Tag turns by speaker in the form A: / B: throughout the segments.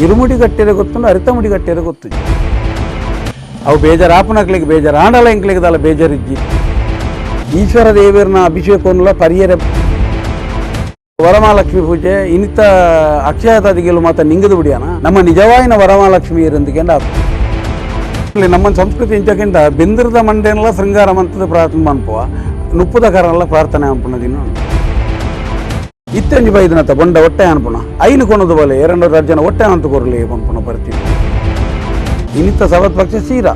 A: ಇರುಮುಡಿ ಕಟ್ಟಿರ ಗೊತ್ತುಂಡು, ಅರಿತ ಮುಡಿ ಕಟ್ಟಿರ ಗೊತ್ತು. ಅವು ಬೇಜಾರಾಪನಕ್ಲಿಗೆ ಬೇಜಾರು ಆಂಡಲ ಎಂಕ್ಲಿಗೆ ದಲ್ಲ ಬೇಜಾರಿಜ್ಜಿ. ಈಶ್ವರ ದೇವರನ್ನ ಅಭಿಷೇಕನ್ನುಲ ಪರಿಯರ ವರಮಹಾಲಕ್ಷ್ಮಿ ಪೂಜೆ ಇನ್ನಿತ ಅಕ್ಷಯತಾದಿಗೆಲು ಮಾತ ನಿಂಗದು ಬಿಡಿಯಾನ ನಮ್ಮ ನಿಜವಾಯಿನ ವರಮಹಾಲಕ್ಷ್ಮಿ ಇರಂದಿಕೆಂಡ ನಮ್ಮ ಸಂಸ್ಕೃತಿ ಇಂಚಕಿಂತ ಬೆಂದಿರದ ಮಂಡೆನೆಲ್ಲ ಶೃಂಗಾರ ಮಂತದ ಪ್ರಾರ್ಥನೆ ಮನ್ಪುವ ನುಪ್ಪುದ ಕರನೆಲ್ಲ ಪ್ರಾರ್ಥನೆ ಅನ್ಪುನದಿನ ಇತ್ತಂಜಿ ಬೈದನತ ಬೊಂಡ ಒಟ್ಟೆ ಅನ್ಪುಣ ಐನು ಕೊನದು ಬಲೆ ಎರಡು ಜನ ಒಟ್ಟೆ ಅಂತ ಕೊರಲಿ ಪನ್ಪುಣ ಬರ್ತೀವಿ. ಇನ್ನಿತ ಸವತ್ ಪಕ್ಷ ಸೀರಾ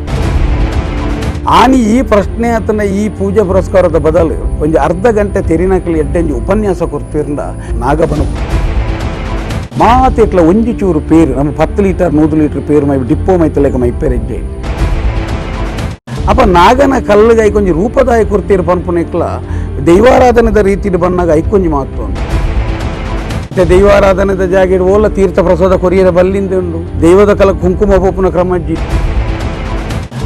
A: ಆನಿ ಈ ಪ್ರಶ್ನೆ ಆತನ ಈ ಪೂಜೆ ಪುರಸ್ಕಾರದ ಬದಲು ಒಂಜಿ ಅರ್ಧ ಗಂಟೆ ತೆರಿನಕಲಿ ಎಡ್ಡೆಂಜಿ ಉಪನ್ಯಾಸ ಕೊಡ್ತಿರಂದ ನಾಗಬನ ಮಾತೆಟ್ಲ ಒಂಜಿ ಚೂರು ಪೇರು ನಮ್ಮ 10 ಲೀಟರ್ 100 ಲೀಟರ್ ಪೇರು ಮೈ ಡಿಪ್ಪೋ ಮೈತಲೇಕ ಮೈಪೇರೆಜ್ಜೆ. ಅಪ್ಪ ನಾಗನ ಕಲ್ಲಿಗೆ ಐಕೊಂಜಿ ರೂಪದಾಯ ಕೊಡ್ತೀರ ಪನ್ಪುನೆಕ್ಲ ದೈವಾರಾಧನೆದ ರೀತಿಡ್ ಬನ್ನಾಗ ಐಕೊಂಜಿ ಮಹತ್ವ. ದೈವಾರಾಧನೆದ ಜಾಗಿಡ್ ಓಲ ತೀರ್ಥ ಪ್ರಸಾದ ಕೊರಿಯರ ಬಲ್ಲಿಂದ ಉಂಡು ದೈವದ ಕಲ ಕುಂಕುಮ ಪೋಪುನ ಕ್ರಮಜ್ಜಿ.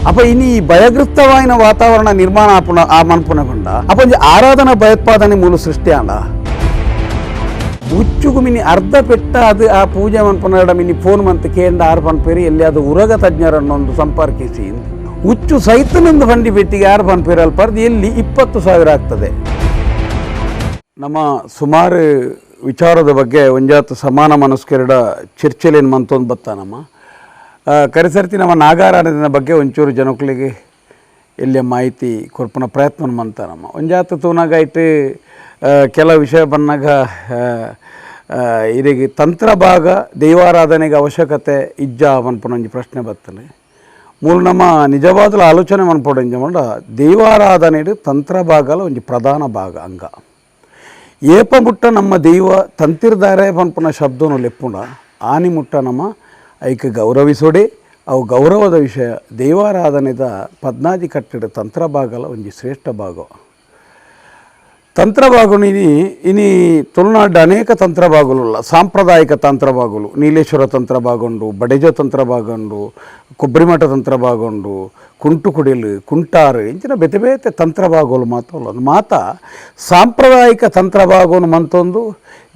A: ಅಪ್ಪ ಇನಿ ಭಯಗ್ರಸ್ತವಾಯಿನ ವಾತಾವರಣ ನಿರ್ಮಾಣ ಆಪುನ ಆ ಮನ್ಪುನ ಬಂಡ ಅಪ್ಪ ಒಂಜಿ ಆರಾಧನಾ ಭಯೋತ್ಪಾದನೆ ಮೂಲ ಸೃಷ್ಟಿ ಆಂಡ ಉಚ್ಚುಗು ಮಿನಿ ಅರ್ಧ ಪೆಟ್ಟ ಅದು ಆ ಪೂಜೆ ಮನ್ಪುನ ಮಿನಿ ಫೋನ್ ಮಂತ್ ಕೇಂದ್ರ ಆರು ಪನ್ಪೇರಿ ಎಲ್ಲಿ ಅದು ಉರಗ ತಜ್ಞರನ್ನೊಂದು ಸಂಪರ್ಕಿಸಿ ಉಚ್ಚು ಸೈತನೊಂದು ಬಂಡಿ ಪೆಟ್ಟಿಗೆ ಆರು ಪನ್ಪೇರಿ ಅಲ್ಪರ್ದು ಎಲ್ಲಿ 20,000 ಆಗ್ತದೆ. ನಮ್ಮ ಸುಮಾರು ವಿಚಾರದ ಬಗ್ಗೆ ಒಂಜಾತ ಸಮಾನ ಮನಸ್ಕೆರಡ ಚರ್ಚೆಲೇನು ಮಂತೊಂದು ಬತ್ತ ನಮ್ಮ ಕರೆಸರ್ತಿ ನಮ್ಮ ನಾಗಾರಾಧನೆ ಬಗ್ಗೆ ಒಂಚೂರು ಜನಕ್ಕಳಿಗೆ ಎಲ್ಲಿಯ ಮಾಹಿತಿ ಕೊರ್ಪುನ ಪ್ರಯತ್ನ ಮಂತ ನಮ್ಮ ಒಂಜಾತ ತೂನಾಗಾಯ್ತು. ಕೆಲ ವಿಷಯ ಬಂದಾಗ ಇದಕ್ಕೆ ತಂತ್ರ ಭಾಗ ದೈವಾರಾಧನೆಗೆ ಅವಶ್ಯಕತೆ ಇಜ್ಜ ಮನ್ಪುನ ಒಂಜಿ ಪ್ರಶ್ನೆ ಬರ್ತದೆ. ಮೂಲ ನಮ್ಮ ನಿಜವಾದ ಆಲೋಚನೆ ಮನ್ಪೋಡು ಇಂಜ ಮಂಡ ದೈವಾರಾಧನೆ ತಂತ್ರ ಭಾಗಲ ಒಂಜಿ ಪ್ರಧಾನ ಭಾಗ ಅಂಗ ಏಪ ಮುಟ್ಟ ನಮ್ಮ ದೈವ ತಂತಿರ್ದಾರೆ ಪನ್ಪುನ ಶಬ್ದನು ಲೆಪ್ಪುಂಡ ಆನಿ ಮುಟ್ಟ ನಮ್ಮ ಐಕ ಗೌರವಿಸೋಡೆ ಅವು ಗೌರವದ ವಿಷಯ. ದೈವಾರಾಧನೆದ ಪದ್ನಾದಿ ಕಟ್ಟಡ ತಂತ್ರ ಭಾಗಲ ಒಂಜಿ ಶ್ರೇಷ್ಠ ಭಾಗ ತಂತ್ರ ಭಾಗನು ಇನಿ ಇನಿ ತುಳುನಾಡು ಅನೇಕ ತಂತ್ರ ಭಾಗಲುಲ್ಲ ಸಾಂಪ್ರದಾಯಿಕ ತಂತ್ರ ಭಾಗಲು ನೀಲೇಶ್ವರ ತಂತ್ರ ಭಾಗ ಉಂಡು, ಬಡೇಜ ತಂತ್ರ ಭಾಗ ಉಂಡು, ಕೊಬ್ಬರಿಮಠ ತಂತ್ರ ಭಾಗ ಉಂಡು, ಕುಂಟು ಕುಡಿಲು ಕುಂಟಾರು ಇಂಚಿನ ಬೇತೆ ಬೇತೆ ತಂತ್ರ ಭಾಗಲು ಮಾತಲ್ಲ ಮಾತ ಸಾಂಪ್ರದಾಯಿಕ ತಂತ್ರ ಭಾಗನು ಮಂತೊಂದು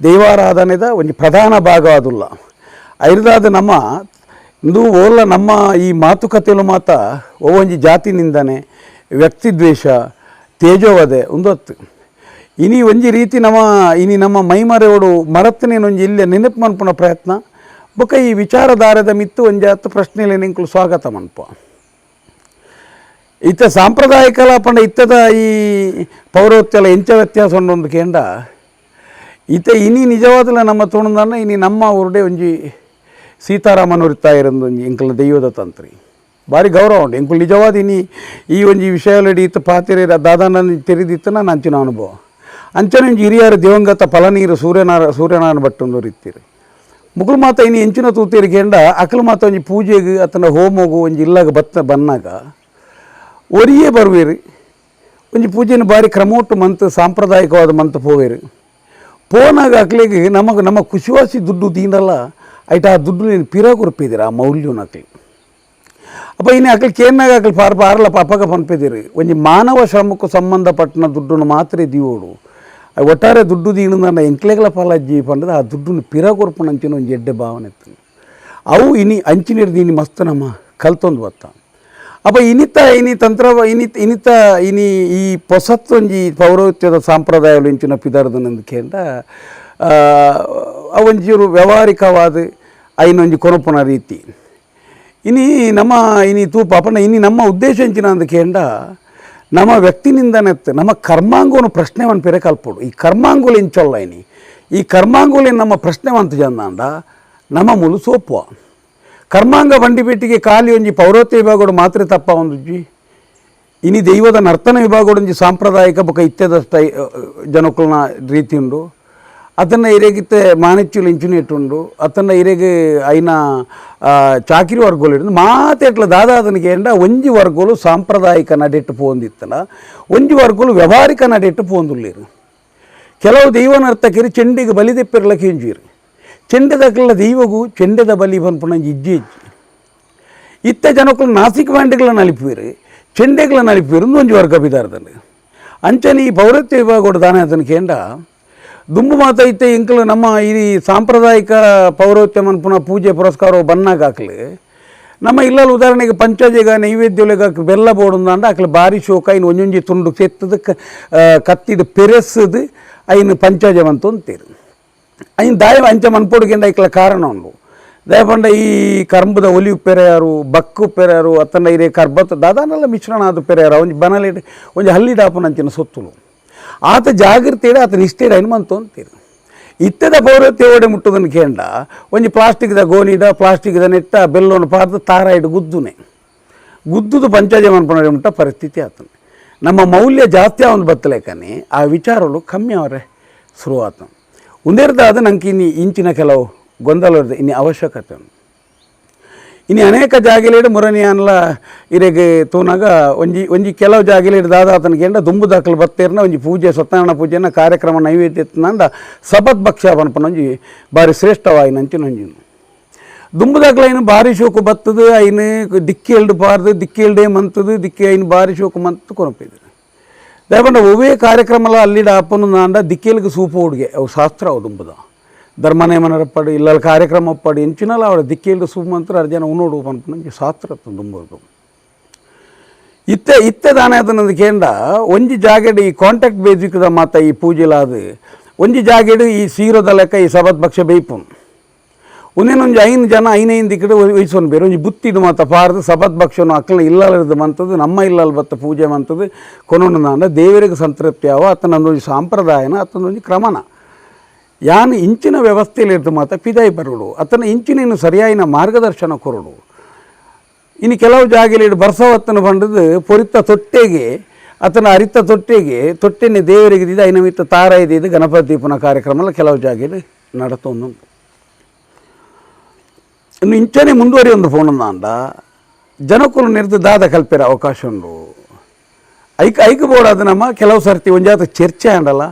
A: ದೈವಾರಾಧನೆದ ಒಂಜಿ ಪ್ರಧಾನ ಭಾಗ ಅದುಲ್ಲ. ಐರ್ದಾದ ನಮ್ಮ ಇಂದು ಓಲ್ಲ ನಮ್ಮ ಈ ಮಾತುಕತೆಯಲ್ಲೂ ಮಾತ ಒಂಜಿ ಜಾತಿ ನಿಂದನೆ ವ್ಯಕ್ತಿದ್ವೇಷ ತೇಜೋವದೆ ಒಂದೊತ್ತು ಇನಿ ಒಂಜಿ ರೀತಿ ನಮ್ಮ ಇನಿ ನಮ್ಮ ಮೈಮರೆಯೋಡು ಮರತ್ತನೇನೊಂಜಿ ಇಲ್ಲೇ ನೆನಪು ಮನ್ಪುನ ಪ್ರಯತ್ನ ಬೊಕ ಈ ವಿಚಾರಧಾರದ ಮಿತ್ತು ಒಂಜಿ ಹತ್ತು ಪ್ರಶ್ನೆಲೆ ನಿಂಕುಲು ಸ್ವಾಗತ ಮನ್ಪ. ಇತ್ತ ಸಾಂಪ್ರದಾಯಿಕ ಪಂಡ ಇತ್ತದ ಈ ಪೌರೋತ್ಯಲ ಎಂಚ ವ್ಯತ್ಯಾಸ ಉಂಡೊಂದು ಕೇಂಡ ಇತ್ತ ಇನಿ ನಿಜವಾದಲ ನಮ್ಮ ತೋಣದನ್ನ ಇನಿ ನಮ್ಮ ಊರುಡೆ ಒಂಜಿ ಸೀತಾರಾಮನೂರಿತಾಯಿರಂದು ಒಂಜಿ ಎಂಕಲ್ನ ದೈವದ ತಂತ್ರಿ ಭಾರಿ ಗೌರವ ಉಂಟು ಎಂಕುಲು ನಿಜವಾದ ಇನಿ ಈ ಒಂಜಿ ವಿಷಯಲಡಿ ಇತ್ತು ಪಾತಿರೆ ದಾದಾನ ತೆರೆದಿತ್ತು ನಾನು ಅಂಚಿನ ಅನುಭವ ಅಂಚನೆ ಒಂಜಿ ಹಿರಿಯರ ದಿವಂಗತ ಫಲನೀರು ಸೂರ್ಯನಾರಾಯಣ ಭಟ್ಟಂದವ್ರು ಇತ್ತೀರಿ ಮುಗುಳು ಮಾತ ಇನಿ ಎಂಚಿನ ತೂತೀರಿ ಕೇಂಡ ಅಕಲು ಮಾತ ಒಂಜಿ ಪೂಜೆಗೆ ಅತನ ಹೋಮಗು ಒಂಜಿ ಇಲ್ಲಾಗ ಬತ್ತ ಬನ್ನಾಗ ಒರಿಯೇ ಬರುವೇರಿ ಒಂಜಿ ಪೂಜೆನ ಭಾರಿ ಕ್ರಮೋಟ್ಟು ಮಂತ್ ಸಾಂಪ್ರದಾಯಿಕವಾದ ಮಂತ್ ಪೋವೇರು ಪೋನಾಗ ಅಕ್ಲಿಗೆ ನಮಗೆ ನಮ್ಮ ಖುಷಿವಾಸಿ ದುಡ್ಡು ತೀಂಡಲ್ಲ ಐಟ ಆ ದುಡ್ಡು ನೀನು ಪಿರ ಕೊರ್ಪಿದ್ದೀರ ಆ ಮೌಲ್ಯನ ಅಕ್ಲಿ. ಅಪ್ಪ ಇನ್ನು ಅಕ್ಲಿ ಕೇನ್ನಾಗ ಅಕ್ಲಿ ಪಾರ್ ಪಾರ್ಲ ಪಾಪಗ ಪನ್ಪಿದ್ದೀರಿ ಒಂಜಿ ಮಾನವ ಶ್ರಮಕ್ಕೂ ಸಂಬಂಧಪಟ್ಟನ ದುಡ್ಡನ್ನು ಮಾತ್ರ ದಿವೋಡು ಒಟ್ಟಾರೆ ದುಡ್ಡು ದೀಣದ ಎಂಕ್ಲೆಗಳ ಪಾಲಜ್ಜಿ ಪಂಡದ ಆ ದುಡ್ಡನ್ನು ಪಿರ ಕೊರ್ಪುನ ಅಂಚಿನ ಒಂಜಿ ಎಡ್ಡೆ ಭಾವನೆ ಇತ್ತು. ಅವು ಇನಿ ಅಂಚಿನಿರ್ದು ಇನಿ ಮಸ್ತ್ ನಮ್ಮ ಕಲ್ತೊಂದು ಬತ್ತ. ಅಪ್ಪ ಇನಿತ ಇನಿ ತಂತ್ರ ಇನಿ ಇನಿತ ಇನಿ ಈ ಪೊಸತ್ತೊಂಜಿ ಪೌರೋಹಿತ್ಯದ ಸಾಂಪ್ರದಾಯಗಳು ಇಂಚಿನ ಪಿದಾರ್ದನಂದು ಕೇಂದ್ರ ಅವೊಂಜಿರು ವ್ಯವಹಾರಿಕವಾದ ಐನೊಂಜಿ ಕೊನಪುನ ರೀತಿ ಇನಿ ನಮ್ಮ ಇನಿ ತೂಪ ಅಪ್ಪನ ಇನಿ ನಮ್ಮ ಉದ್ದೇಶ ಎಂಚಿನ ಅಂದ ಕೇಂಡ ನಮ್ಮ ವ್ಯಕ್ತಿನಿಂದನೆತ್ತು ನಮ್ಮ ಕರ್ಮಾಂಗೋನು ಪ್ರಶ್ನೆ ಪೆರೆ ಕಲ್ಪೋಡು ಈ ಕರ್ಮಾಂಗೋಲು ಇಂಚೊಲ್ಲ ಇನಿ ಈ ಕರ್ಮಾಂಗೋಲಿ ನಮ್ಮ ಪ್ರಶ್ನೆ ಅಂತ ಜಂದಾಂಡ ನಮ್ಮ ಮುಲು ಸೋಪುವ ಕರ್ಮಾಂಗ ಬಂಡಿಪೇಟಿಗೆ ಖಾಲಿ ಒಂಜಿ ಪೌರೋಹಿತ್ಯ ವಿಭಾಗಡು ಮಾತ್ರ ತಪ್ಪ ಒಂದುಜ್ಜಿ ಇನಿ ದೈವದ ನರ್ತನ ವಿಭಾಗಡೊಂಜಿ ಸಾಂಪ್ರದಾಯಿಕ ಬೊಕ ಇತ್ಯದ ಸ್ಟೈ ಜನಕುಲ್ನ ರೀತಿ ಉಂಡು ಅದನ್ನು ಇರೆಗಿತ್ತೆ ಮಾನೆಚ್ಚುಲು ಇಂಚುನೇಟುಂಡು ಅದನ್ನು ಇರೆಗೆ ಐನ ಚಾಕಿರಿ ವರ್ಗೋಲು ಇಡು ಮಾತೆಟ್ಲ ದಾದಾದನಿಗೆ ಎಂಡ ಒಂಜಿ ವರ್ಗೋಲು ಸಾಂಪ್ರದಾಯಿಕ ನಡೆಟ್ಟು ಪೋಂದಿತ್ತನ ಒಂಜಿ ವರ್ಗೋಲು ವ್ಯವಹಾರಿಕ ನಡೆಟ್ಟು ಪೋಂದುಳ್ಳೇರು. ಕೆಲವು ದೈವ ನರ್ತಕರು ಚೆಂಡಿಗೆ ಬಲಿ ದೆಪ್ಪಿರ್ಲ ಕೆಂಜೀರು ಚೆಂಡೆದಕ್ಲ ದೈವಗೂ ಚೆಂಡೆದ ಬಲಿ ಪನ್ಪುನ ಇಜ್ಜಿ ಇಜ್ಜಿ ಇತ್ತ ಜನಕ್ಕಳು ನಾಸಿಕ್ ಬ್ಯಾಂಡ್ಗಳ ನಲಿಪುವಿರು ಚೆಂಡೆಗಳ ನಲಿಪುವಿರು ಒಂಜಿ ವರ್ಗ ಬಿದಾರ್ದಲ್ಲಿ. ಅಂಚನೆ ಈ ಪೌರತ್ಯ ವಿಭಾಗ ದಾನೆ ಅದನ್ನು ಕೇಂಡ ದುಂಬು ಮಾತೈತೆ ಇಂಕಲು ನಮ್ಮ ಈ ಸಾಂಪ್ರದಾಯಿಕ ಪೌರೋಹಿತ್ಯ ಮನ್ಪುನ ಪೂಜೆ ಪುರಸ್ಕಾರ ಬನ್ನಾಗಾಕ್ಲಿ ನಮ್ಮ ಇಲ್ಲಲ್ಲಿ ಉದಾಹರಣೆಗೆ ಪಂಚಜೆಗ ನೈವೇದ್ಯೊಳಗ ಬೆಲ್ಲ ಬೋಡುಂದಾಂಡ ಅಕ್ಲು ಬಾರಿ ಶೋಕ ಐನು ಒಂಜೊಂಜಿ ತುಂಡು ಕೆತ್ತದು ಕತ್ತಿಡು ಪೆರೆಸದು ಐನು ಪಂಚಜೆ ಮಂತು ಅಂತೀರು. ಐನು ದಾಯ ಅಂಚ ಮನ್ಪೊಡುಗೆಂಡ ಐಕ್ಲ ಕಾರಣ ಉಂಡು. ದಯಪಂಡ ಈ ಕರ್ಂಬದ ಒಲಿ ಪೆರೆಯಾರು ಬಕ್ಕು ಪೆರೆಯಾರು ಅತ್ತಂಡ ಇರೇ ಕರ್ಬತ್ ದಾದಾನೆಲ್ಲ ಮಿಶ್ರಣ ಆದ ಪೆರೆಯಾರು ಒಂಜಿ ಬನಲಿಡ್ ಒಂಜಿ ಹಲ್ಲಿಡಾಪುನಂಚಿನ ಸೊತ್ತುಲು ಆತ ಜಾಗೃತಿ ಆತ ನಿಷ್ಠೆಡ್ ಐನು ಮಂತು ಅಂತೀರು. ಇತ್ತದ ಪೌರತ್ಯ ಓಡೆ ಮುಟ್ಟುದನ್ನು ಕೇಂಡ ಒಂಜಿ ಪ್ಲಾಸ್ಟಿಕ್ದ ಗೋನಿಡ ಪ್ಲಾಸ್ಟಿಕ್ದ ನೆಟ್ಟ ಬೆಲ್ಲವನ್ನು ಪಾರ್ದು ತಾರಾಯಿಡು ಗುದ್ದುನೆ ಗುದ್ದುದು ಪಂಚಾಜೆ ಮನ್ಪುನ ಮುಟ್ಟ ಪರಿಸ್ಥಿತಿ ಆತನ. ನಮ್ಮ ಮೌಲ್ಯ ಜಾಸ್ತಿ ಅವನು ಬತ್ತಲೇಕನೆ ಆ ವಿಚಾರಗಳು ಕಮ್ಮಿ ಅವರೇ ಶುರುವಾತ ಉಂದೇರ್ದಾದ ನಂಗೆ ಇನ್ನು ಇಂಚಿನ ಕೆಲವು ಗೊಂದಲ ಇನ್ನು ಅವಶ್ಯಕತೆ ಉಂಟು. ಇನ್ನು ಅನೇಕ ಜಾಗಲೇಡು ಮುರನಿ ಅನ್ಲ ಇರೆಗೆ ತೂನಾಗ ಒಂಜಿ ಒಂಜಿ ಕೆಲವು ಜಾಗಲೇಡು ದಾದಾತನ ಕೇಂಡ ದುಂಬು ದಾಖಲು ಬತ್ತೇರ್ನ ಒಂಜಿ ಪೂಜೆ ಸತ್ಯನಾರಾಯಣ ಪೂಜೆನ ಕಾರ್ಯಕ್ರಮ ನೈವೇದ್ಯ ಎತ್ತುನಂಡ ಸಬತ್ ಭಕ್ಷ್ಯ ಪನ್ಪನ ಒಂಜಿ ಬಾರಿ ಶ್ರೇಷ್ಠವಾಯಿನಂಚಿನ ಒಂಜಿ ದುಂಬು ದಾಖಲು ಐನು ಬಾರಿ ಶೋಕು ಬತ್ತದು ಐನು ದಿಕ್ಕೇಲ್ಡು ಬಾರ್ದು ದಿಕ್ಕೇಲ್ಡೇ ಮಂತದು ದಿಕ್ಕಿ ಐನು ಬಾರಿ ಶೋಕು ಮಂತು ಕೊನಪಿದ್ರು. ದಯಪಂಡ ಒವ್ವೇ ಕಾರ್ಯಕ್ರಮಲ ಅಲ್ಲಿಡ ಅಪ್ಪನು ನಾಂಡ ದಿಕ್ಕೇಲ್ಗೆ ಸೂಪು ಹುಡುಗೆ ಅವು ಶಾಸ್ತ್ರ ಅವು ದುಂಬುದ ಧರ್ಮ ನೇಮನರಪ್ಪಡು ಇಲ್ಲಲ್ಲಿ ಕಾರ್ಯಕ್ರಮ ಒಪ್ಪಡು ಎಂಚಿನಲ್ಲ ಅವಳ ದಿಕ್ಕೇಲ್ದು ಸೂಪು ಮಂತ್ರ ಅರ್ಜನ ಉನ್ನೋಡು ಪನ್ಪುನ ಶಾಸ್ತ್ರ ದುಂಬುದು. ಇತ್ತೆ ಇತ್ತೆ ದಾನೆ ಅದನ್ನೊಂದು ಕೇಂಡ ಒಂಜಿ ಜಾಗೆಡ್ ಈ ಕಾಂಟ್ಯಾಕ್ಟ್ ಬೇಸಿಕ್ದ ಮಾತ ಈ ಪೂಜೆಲಾದು ಒಂಜಿ ಜಾಗೆಡ್ ಈ ಸೀರೋದ ಲೆಕ್ಕ ಈ ಸಬತ್ ಭಕ್ಷ್ಯ ಬೇಯ್ಪುನು ಒಂದೇನೊಂಜಿ 5 ಜನ 5 ದಿಕ್ಕಡೆ ವಹಿಸೋನು ಬೇರೆ ಒಂಜಿ ಬುತ್ತಿಡು ಮಾತ ಪಾರ್ದು ಸಬತ್ ಭಕ್ಷ್ಯನು ಅಕ್ಕಲ ಇಲ್ಲದ ಮಂತದ್ದು ನಮ್ಮ ಇಲ್ಲಲ್ಲಿ ಬತ್ತ ಪೂಜೆ ಮಂತದ್ದು ಕೊನೊಂದು ನಾಂಡ ದೇವರಿಗೆ ಸಂತೃಪ್ತಿ ಆವ ಅತನೊಂದು ಸಾಂಪ್ರದಾಯನ ಅತನೊಂದು ಕ್ರಮನ ಯಾನು ಇಂಚಿನ ವ್ಯವಸ್ಥೆಯಲ್ಲಿ ಇರ್ದು ಮಾತ ಪಿದಾಯಿ ಬರೋಡು ಅತನ ಇಂಚಿನ ಸರಿಯಾಯಿನ ಮಾರ್ಗದರ್ಶನ ಕೊರಡು. ಇನ್ನು ಕೆಲವು ಜಾಗಲಿ ಬರ್ಸವತ್ತನ ಬಂಡದು ಪೊರಿತ ತೊಟ್ಟೆಗೆ ಅತನ ಅರಿತ ತೊಟ್ಟೆಗೆ ತೊಟ್ಟೆನೆ ದೇವರಿಗೆ ಇದ್ದಿದ್ದು ಐನಮಿತ್ತ ತಾರ ಇದ್ದಿದ್ದು ಗಣಪತಿ ದೀಪನ ಕಾರ್ಯಕ್ರಮ ಎಲ್ಲ ಕೆಲವು ಜಾಗದಲ್ಲಿ ನಡತೊಂದುಂಟು. ಇನ್ನು ಇಂಚನೆ ಮುಂದುವರಿ ಒಂದು ಫೋನ್ ಅಂಡ ಜನಕ್ಕೂ ನಿರ್ದು ದಾದ ಕಲ್ಪಿರ ಅವಕಾಶ ಉಂಡು. ಐಕ್ ಐಕ್ ಬೋಡಾದ ನಮ್ಮ ಕೆಲವು ಸರ್ತಿ ಒಂಜಾತ ಚರ್ಚೆ ಆಂಡಲ್ಲ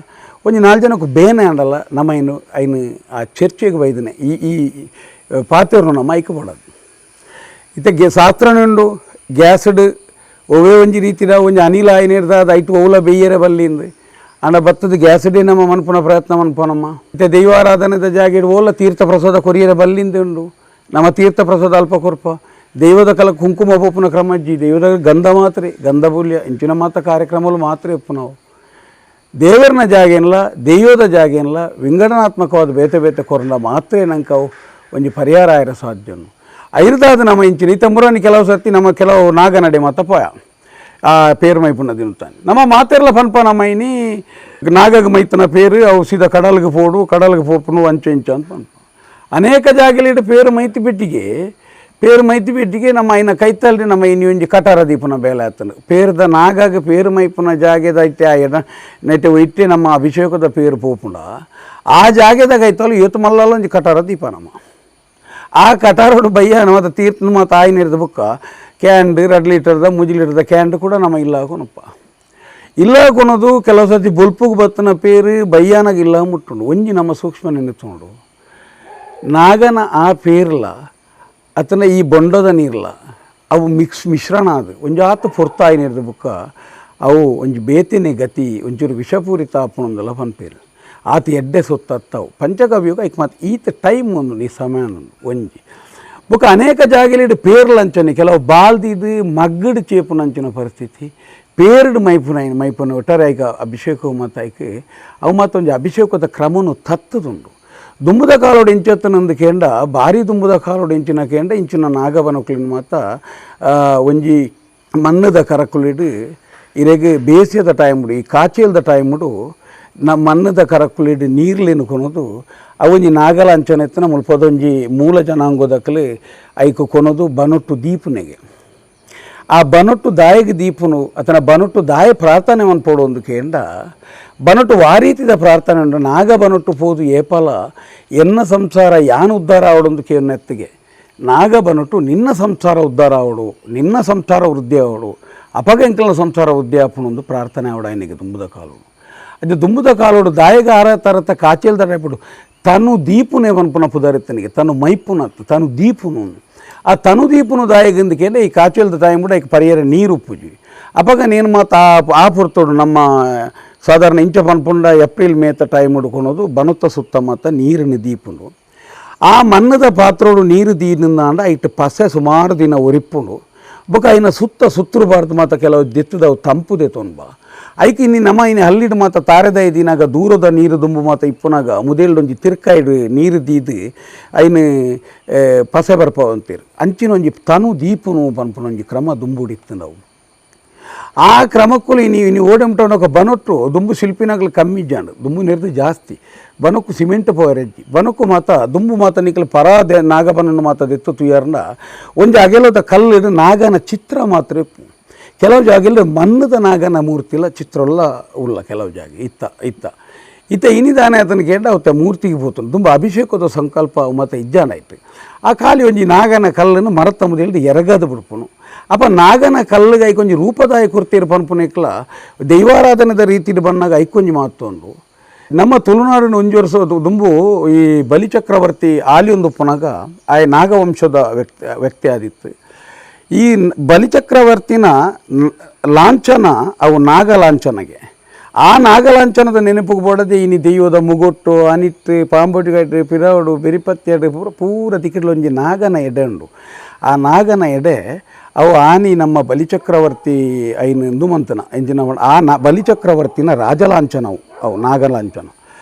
A: ಒಂಜಿ 4 ಜನಕ್ಕೂ ಬೇನೆ ಆಂಡಲ್ಲ ನಮ್ಮ ಇನ್ನು ಐನು ಆ ಚರ್ಚೆಗೆ ಬೈದನೆ ಈ ಈ ಪಾತ್ರೆಯನ್ನು ನಮ್ಮ ಐಕ್ ಬೋಡದು. ಇತ್ತೆ ಶಾಸ್ತ್ರನುಂಡು ಗ್ಯಾಸ್ಡ್ ಒವೇ ಒಂಜಿ ರೀತಿದ ಒಂಜಿ ಅನಿಲ ಐನಿರ್ದ ಅದು ಐಟು ಓಲ ಬೇಯರೆ ಬಲ್ಲಿಂದು ಅಂಡ ಬತ್ತದ ಗ್ಯಾಸ್ಡೇ ನಮ್ಮ ಮನ್ಪುನ ಪ್ರಯತ್ನ ಮನ್ಪೋನಮ್ಮ. ಇತ್ತೆ ದೈವಾರಾಧನೆದ ಜಾಗೆಡ್ ಓಲ ತೀರ್ಥ ಪ್ರಸಾದ ಕೊರಿಯರೆ ಬಲ್ಲಿಂದ ಉಂಡು. ನಮ್ಮ ತೀರ್ಥ ಪ್ರಸಾದ ಅಲ್ಪ ಕೊರ್ಪ ದೈವದ ಕಲ ಕುಂಕುಮ ಪೋಪುನ ಕ್ರಮಜ್ಜಿ ದೈವದ ಗಂಧ ಮಾತ್ರೆ ಗಂಧಬೂಲ್ಯ ಇಂಚಿನ ಮಾತ ಕಾರ್ಯಕ್ರಮಗಳು ಮಾತ್ರ ನಾವು ದೇವರನ ಜಾಗೇನಲ್ಲ ದೈವದ ಜಾಗೇನಲ್ಲ ವಿಂಗಡನಾತ್ಮಕವಾದ ಬೇತೆ ಬೇತೆ ಕೊರಂಡ ಮಾತ್ರ ನಂಗೆ ಅವು ಒಂಜಿ ಪರಿಹಾರ ಆಯಿರ ಸಾಧ್ಯನು. ಐರ್ದಾದ ನಮ್ಮ ಇಂಚಿನ ಈ ತಂಬುರಾನಿ ಕೆಲವು ಸರ್ತಿ ನಮ್ಮ ಕೆಲವು ನಾಗನಡೆ ಮಾತ ಪೋಯ ಆ ಪೇರು ಮೈಪುನ ತಿನ್ನುತ್ತಾನೆ ನಮ್ಮ ಮಾತೆರ್ಲ ಪನ್ಪ ನಮ್ಮ ಇನಿ ನಾಗಗ ಮೈತನ ಪೇರು ಅವು ಸೀದಾ ಕಡಲ್ಗೆ ಪೋಡು ಕಡಲ್ಗೆ ಪೋಪುನು ಅಂಚು ಇಂಚು ಅಂತ ಪನ್ಪ. ಅನೇಕ ಜಾಗಲಿಡು ಪೇರು ಮೈತಿ ಪೆಟ್ಟಿಗೆ ಪೇರು ಮೈತಿ ಪೆಟ್ಟಿಗೆ ನಮ್ಮ ಐನ ಕೈತಲ್ರಿ ನಮ್ಮ ಇನಿ ಒಂಜಿ ಕಟಾರ ದೀಪನ ಬೇಲೆ ಆತನು ಪೇರ್ದ ನಾಗಾಗ ಪೇರು ಮೈಪುನ ಜಾಗೆದ ಐತೆ ಆ ಎಡ ನೆಟ್ಟೆ ಇಟ್ಟೆ ನಮ್ಮ ಅಭಿಷೇಕದ ಪೇರು ಪೋಪುಂಡ ಆ ಜಾಗೆದ ಕೈತಲು ಏತು ಮಲ್ಲಲ್ಲ ಒಂಜಿ ಕಟಾರ ದೀಪ ನಮ್ಮ ಆ ಕಟಾರೋಡು ಬಯ್ಯ ನಮ್ಮ ತೀರ್ಥ ನಮ್ಮ ತಾಯಿ ನೀರ್ದ ಬುಕ್ಕ ಕ್ಯಾಂಡ್ 2 ಲೀಟರ್ದ 3 ಲೀಟರ್ದ ಕ್ಯಾಂಡ್ ಕೂಡ ನಮ್ಮ ಇಲ್ಲ ಕೊನಪ್ಪ ಇಲ್ಲ ಕೊನೋದು ಕೆಲವು ಸರ್ತಿ ಬೊಲ್ಪುಗೆ ಬತ್ತನ ಪೇರು ಬಯ್ಯಾನಾಗ ಇಲ್ಲ ಮುಟ್ಟುಂಡು ಒಂಜಿ ನಮ್ಮ ಸೂಕ್ಷ್ಮ ನೆನೆತುಂಡು ನಾಗನ ಆ ಪೇರ್ಲ ಅತನ ಈ ಬೊಂಡದ ನೀರ್ಲ ಅವು ಮಿಶ್ರಣ ಅದು ಒಂಜಿ ಆತ ಪೊರ್ತಾಯಿ ನೀರ್ದ ಬುಕ್ಕ ಅವು ಒಂಜಿ ಬೇತಿನೇ ಗತಿ ಒಂಚೂರು ವಿಷಪೂರಿತ ಆಪುಣಂದಲ್ಲ ಪನ್ಪೇರು ಆತ ಎಡ್ಡೆ ಸೊತ್ತತ್ತವು ಪಂಚಗವ್ಯೋಗ ಐಕ್ ಮತ್ತು ಈತ ಟೈಮ್ ಒಂದು ಈ ಸಮಯ ಒಂಜಿ ಬುಕ್ಕ ಅನೇಕ ಜಾಗಲಿಡು ಪೇರ್ಲಂಚನೆ ಕೆಲವು ಬಾಲ್ದಿದ್ದು ಮಗ್ಗಡು ಚೇಪುನಂಚಿನ ಪರಿಸ್ಥಿತಿ ಪೇರ್ಡು ಮೈಪುನ ಮೈಪುನ ಒಟ್ಟಾರೆ ಐಕ ಅಭಿಷೇಕ ಮತ್ತು ಐಕ್ ಅವು ಮತ್ತೊಂದು ಅಭಿಷೇಕದ ಕ್ರಮನು ತತ್ತದುಂಡು. ದುಂಬುದ ಕಾಲೋಡು ಇಂಚೆತ್ತನಂದು ಕೇಂಡ ಭಾರಿ ದುಂಬುದ ಕಾಲೋಡು ಇಂಚಿನ ಕೇಂಡ ಇಂಚಿನ ನಾಗವನಕುಲಿನ ಮಾತ ಒಂಜಿ ಮಣ್ಣದ ಕರಕುಲಿಡು ಇರೆಗೆ ಬೇಸಿಯದ ಟೈಮುಡು ಈ ಕಾಚೇಲ್ದ ಟೈಮುಡು ನಮ್ಮ ಮಣ್ಣದ ಕರಕುಲಿಡು ನೀರ್ಲೇನು ಕೊನೋದು ಅವೊಂಜಿ ನಾಗಲ ಅಂಚನೆತ್ತನ ಮುಲ್ಪದೊಂಜಿ ಮೂಲ ಜನಾಂಗೋದಕ್ಕಲು ಐಕು ಕೊನೋದು ಬನೊಟ್ಟು ದೀಪನೆಗೆ ಆ ಬನೊಟ್ಟು ದಾಯಗೆ ದೀಪನು ಅತನ ಬನೊಟ್ಟು ದಾಯ ಪ್ರಾರ್ಥನೆ ಮನ್ಪೋಡು ಒಂದು ಕೇಂಡ ಬನೊಟ್ಟು ವಾರೀತಿದ ಪ್ರಾರ್ಥನೆ ಉಂಡು ನಾಗ ಬನೊಟ್ಟು ಪೋದು ಏಪಲ ಎನ್ನ ಸಂಸಾರ ಯಾನು ಉದ್ಧಾರ ಆವಡೊಂದು ಕೇನೆತ್ತಿಗೆ ನಾಗ ಬನೊಟ್ಟು ನಿನ್ನ ಸಂಸಾರ ಉದ್ಧಾರ ಆವಡು ನಿನ್ನ ಸಂಸಾರ ವೃದ್ಧಿ ಆವಡು ಅಪಗೆಂಕಲ ಸಂಸಾರ ವೃದ್ಧಿ ಆಪುನೊಂದು ಪ್ರಾರ್ಥನೆ ಆವಡ ఆయనకి ದುಂಬುದ ಕಾಲೋಡು ಅದು ದುಂಬುದ ಕಾಲೋಡು ದಾಯಗ ಆರ ತರತ ಕಾಚೇಲ್ದ ತನು ದೀಪುನೇ ವನ್ಪುನ ಪುದರಿತ್ತನಿಗೆ ತನು ಮೈಪುನ ತನು ದೀಪುನು ಆ ತನು ದೀಪುನು ದಾಯಗಂದಕ್ಕೆ ಈ ಕಾಚೇಲ್ದ ತಾಯಿ ಕೂಡ ಈಗ ಪರಿಯರ ನೀರು ಪೂಜೆ ಅಪಗ ನೇನು ಮಾತು ಆ ಆ ಪುರ್ತೋಡು ನಮ್ಮ ಸಾಧಾರಣ ಇಂಚ ಪನ್ಪುಂಡ ಏಪ್ರಿಲ್ ಮೇತ ಟೈಮ್ ಉಡ್ಕೊಳೋದು ಬನುತ್ತ ಸುತ್ತಮುತ್ತ ನೀರಿನ ದೀಪುಂಡು. ಆ ಮಣ್ಣದ ಪಾತ್ರೋಡು ನೀರು ದೀನಿಂದಾಂಡ ಇಟ್ಟು ಪಸೆ ಸುಮಾರು ದಿನ ಒರಿಪುಂಡು. ಬೊಕ ಐನ ಸುತ್ತ ಸುತ್ತರು ಮಾತ ಕೆಲವು ದೆತ್ತದವು ತಂಪು ದೆತ್ತೊನ್ಬ ಐಕ್ ಇನ್ನಿ ನಮ್ಮ ಇನ್ನು ಹಲ್ಲಿಡು ಮಾತ ತಾರೆದ ದಿನಾಗ ದೂರದ ನೀರು ದುಂಬು ಮಾತ ಇಪ್ಪುನಾಗ ಮುದೇಲ್ಡೊಂಜಿ ತಿರ್ಕಾಯ್ಡು ನೀರು ದೀದು ಐನ ಪಸೆ ಬರ್ಪ ಅಂತೀರು ಅಂಚಿನ ಒಂಜಿ ತನು ದೀಪುನು ಪನ್ಪುನೊಂಜಿ ಕ್ರಮ ದುಂಬುಡಿತ್ತು ನಾವು. ಆ ಕ್ರಮಕ್ಕೂ ನೀವು ನೀವು ಓಡಂಟವನೊಕ ಬನೊಟ್ಟು ದುಂಬು ಶಿಲ್ಪಿನಾಗಲು ಕಮ್ಮಿ ಜಾಂಡು ದುಂಬು ನೆರೆದು ಜಾಸ್ತಿ ಬನಕ್ಕು ಸಿಮೆಂಟ್ ಪೋಯರೆಜ್ಜಿ ಬನಕ್ಕು ಮಾತ ದುಂಬು ಮಾತ ನಿಕಲು ಪರಾದೆ ನಾಗಬನನ್ನು ಮಾತ ದೆತ್ತು ತುಯರ್ನ ಒಂಜಿ ಅಗೆಲದ ಕಲ್ಲು ನಾಗನ ಚಿತ್ರ ಮಾತ್ರ ಇಪ್ಪು. ಕೆಲವು ಜಾಗಲ್ಲಿ ಮಣ್ಣದ ನಾಗನ ಮೂರ್ತಿಲ ಚಿತ್ರಲ್ಲ ಉಲ್ಲ ಕೆಲವು ಜಾಗ ಇತ್ತ ಇತ್ತ ಇತ್ತ ಇನಿದಾನೆ ಅದನ್ನು ಕೇಂದ್ರ ಅವತ್ತ ಮೂರ್ತಿಗೆ ಪೋತನು ತುಂಬ ಅಭಿಷೇಕದ ಸಂಕಲ್ಪ ಮತ್ತು ಇಜ್ಜಾನ ಆಯ್ತು. ಆ ಖಾಲಿ ಒಂಜಿ ನಾಗನ ಕಲ್ಲನ್ನು ಮರತ್ತ ಮುದೇಳಿ ಎರಗದು ಬಿಡ್ಪುನು. ಅಪ್ಪ ನಾಗನ ಕಲ್ಲಿಗೆ ಐಕೊಂಜಿ ರೂಪದಾಯ ಕುರ್ತೀರು ಪನ್ಪುನೆಕ್ಲ ದೈವಾರಾಧನೆದ ರೀತಿಲಿ ಬನ್ನಾಗ ಐಕೊಂಜಿ ಮಾತೊಂಡು. ನಮ್ಮ ತುಳುನಾಡಿನ ಒಂಜಿ ವರ್ಷ ದುಂಬು ಈ ಬಲಿಚಕ್ರವರ್ತಿ ಆಲಿಯೊಂದು ಪುನಗ ಆ ನಾಗವಂಶದ ವ್ಯಕ್ತಿ ವ್ಯಕ್ತಿ ಆದಿತ್ತು. ಈ ಬಲಿಚಕ್ರವರ್ತಿನ ಲಾಂಛನ ಅವು ನಾಗಲಾಂಛನಗೆ ಆ ನಾಗಲಾಂಛನದ ನೆನಪಿಗೆ ಬೋಡದೆ ಇನಿ ದೆಯ್ಯೋದ ಮುಗೊಟ್ಟು ಅನಿಟ್ಟು ಪಾಂಬೊಟಿಗಟ್ಟು ಪಿರವಡು ಬೆರಿಪತ್ತಿ ಪೂರ ಪೂರ ತಿಕ್ಕಿಡ್ಲೊಂಜಿ ನಾಗನ ಎಡೆ ಉಂಡು. ಆ ನಾಗನ ಎಡೆ ಅವು ಆನಿ ನಮ್ಮ ಬಲಿಚಕ್ರವರ್ತಿ ಐನು ಇಂದು ಮಂತನ ಇಂಜಿನ ಆ ನಾ ಬಲಿಚಕ್ರವರ್ತಿನ ರಾಜಲಾಂಛನವು ಅವು ನಾಗಲಾಂಛನ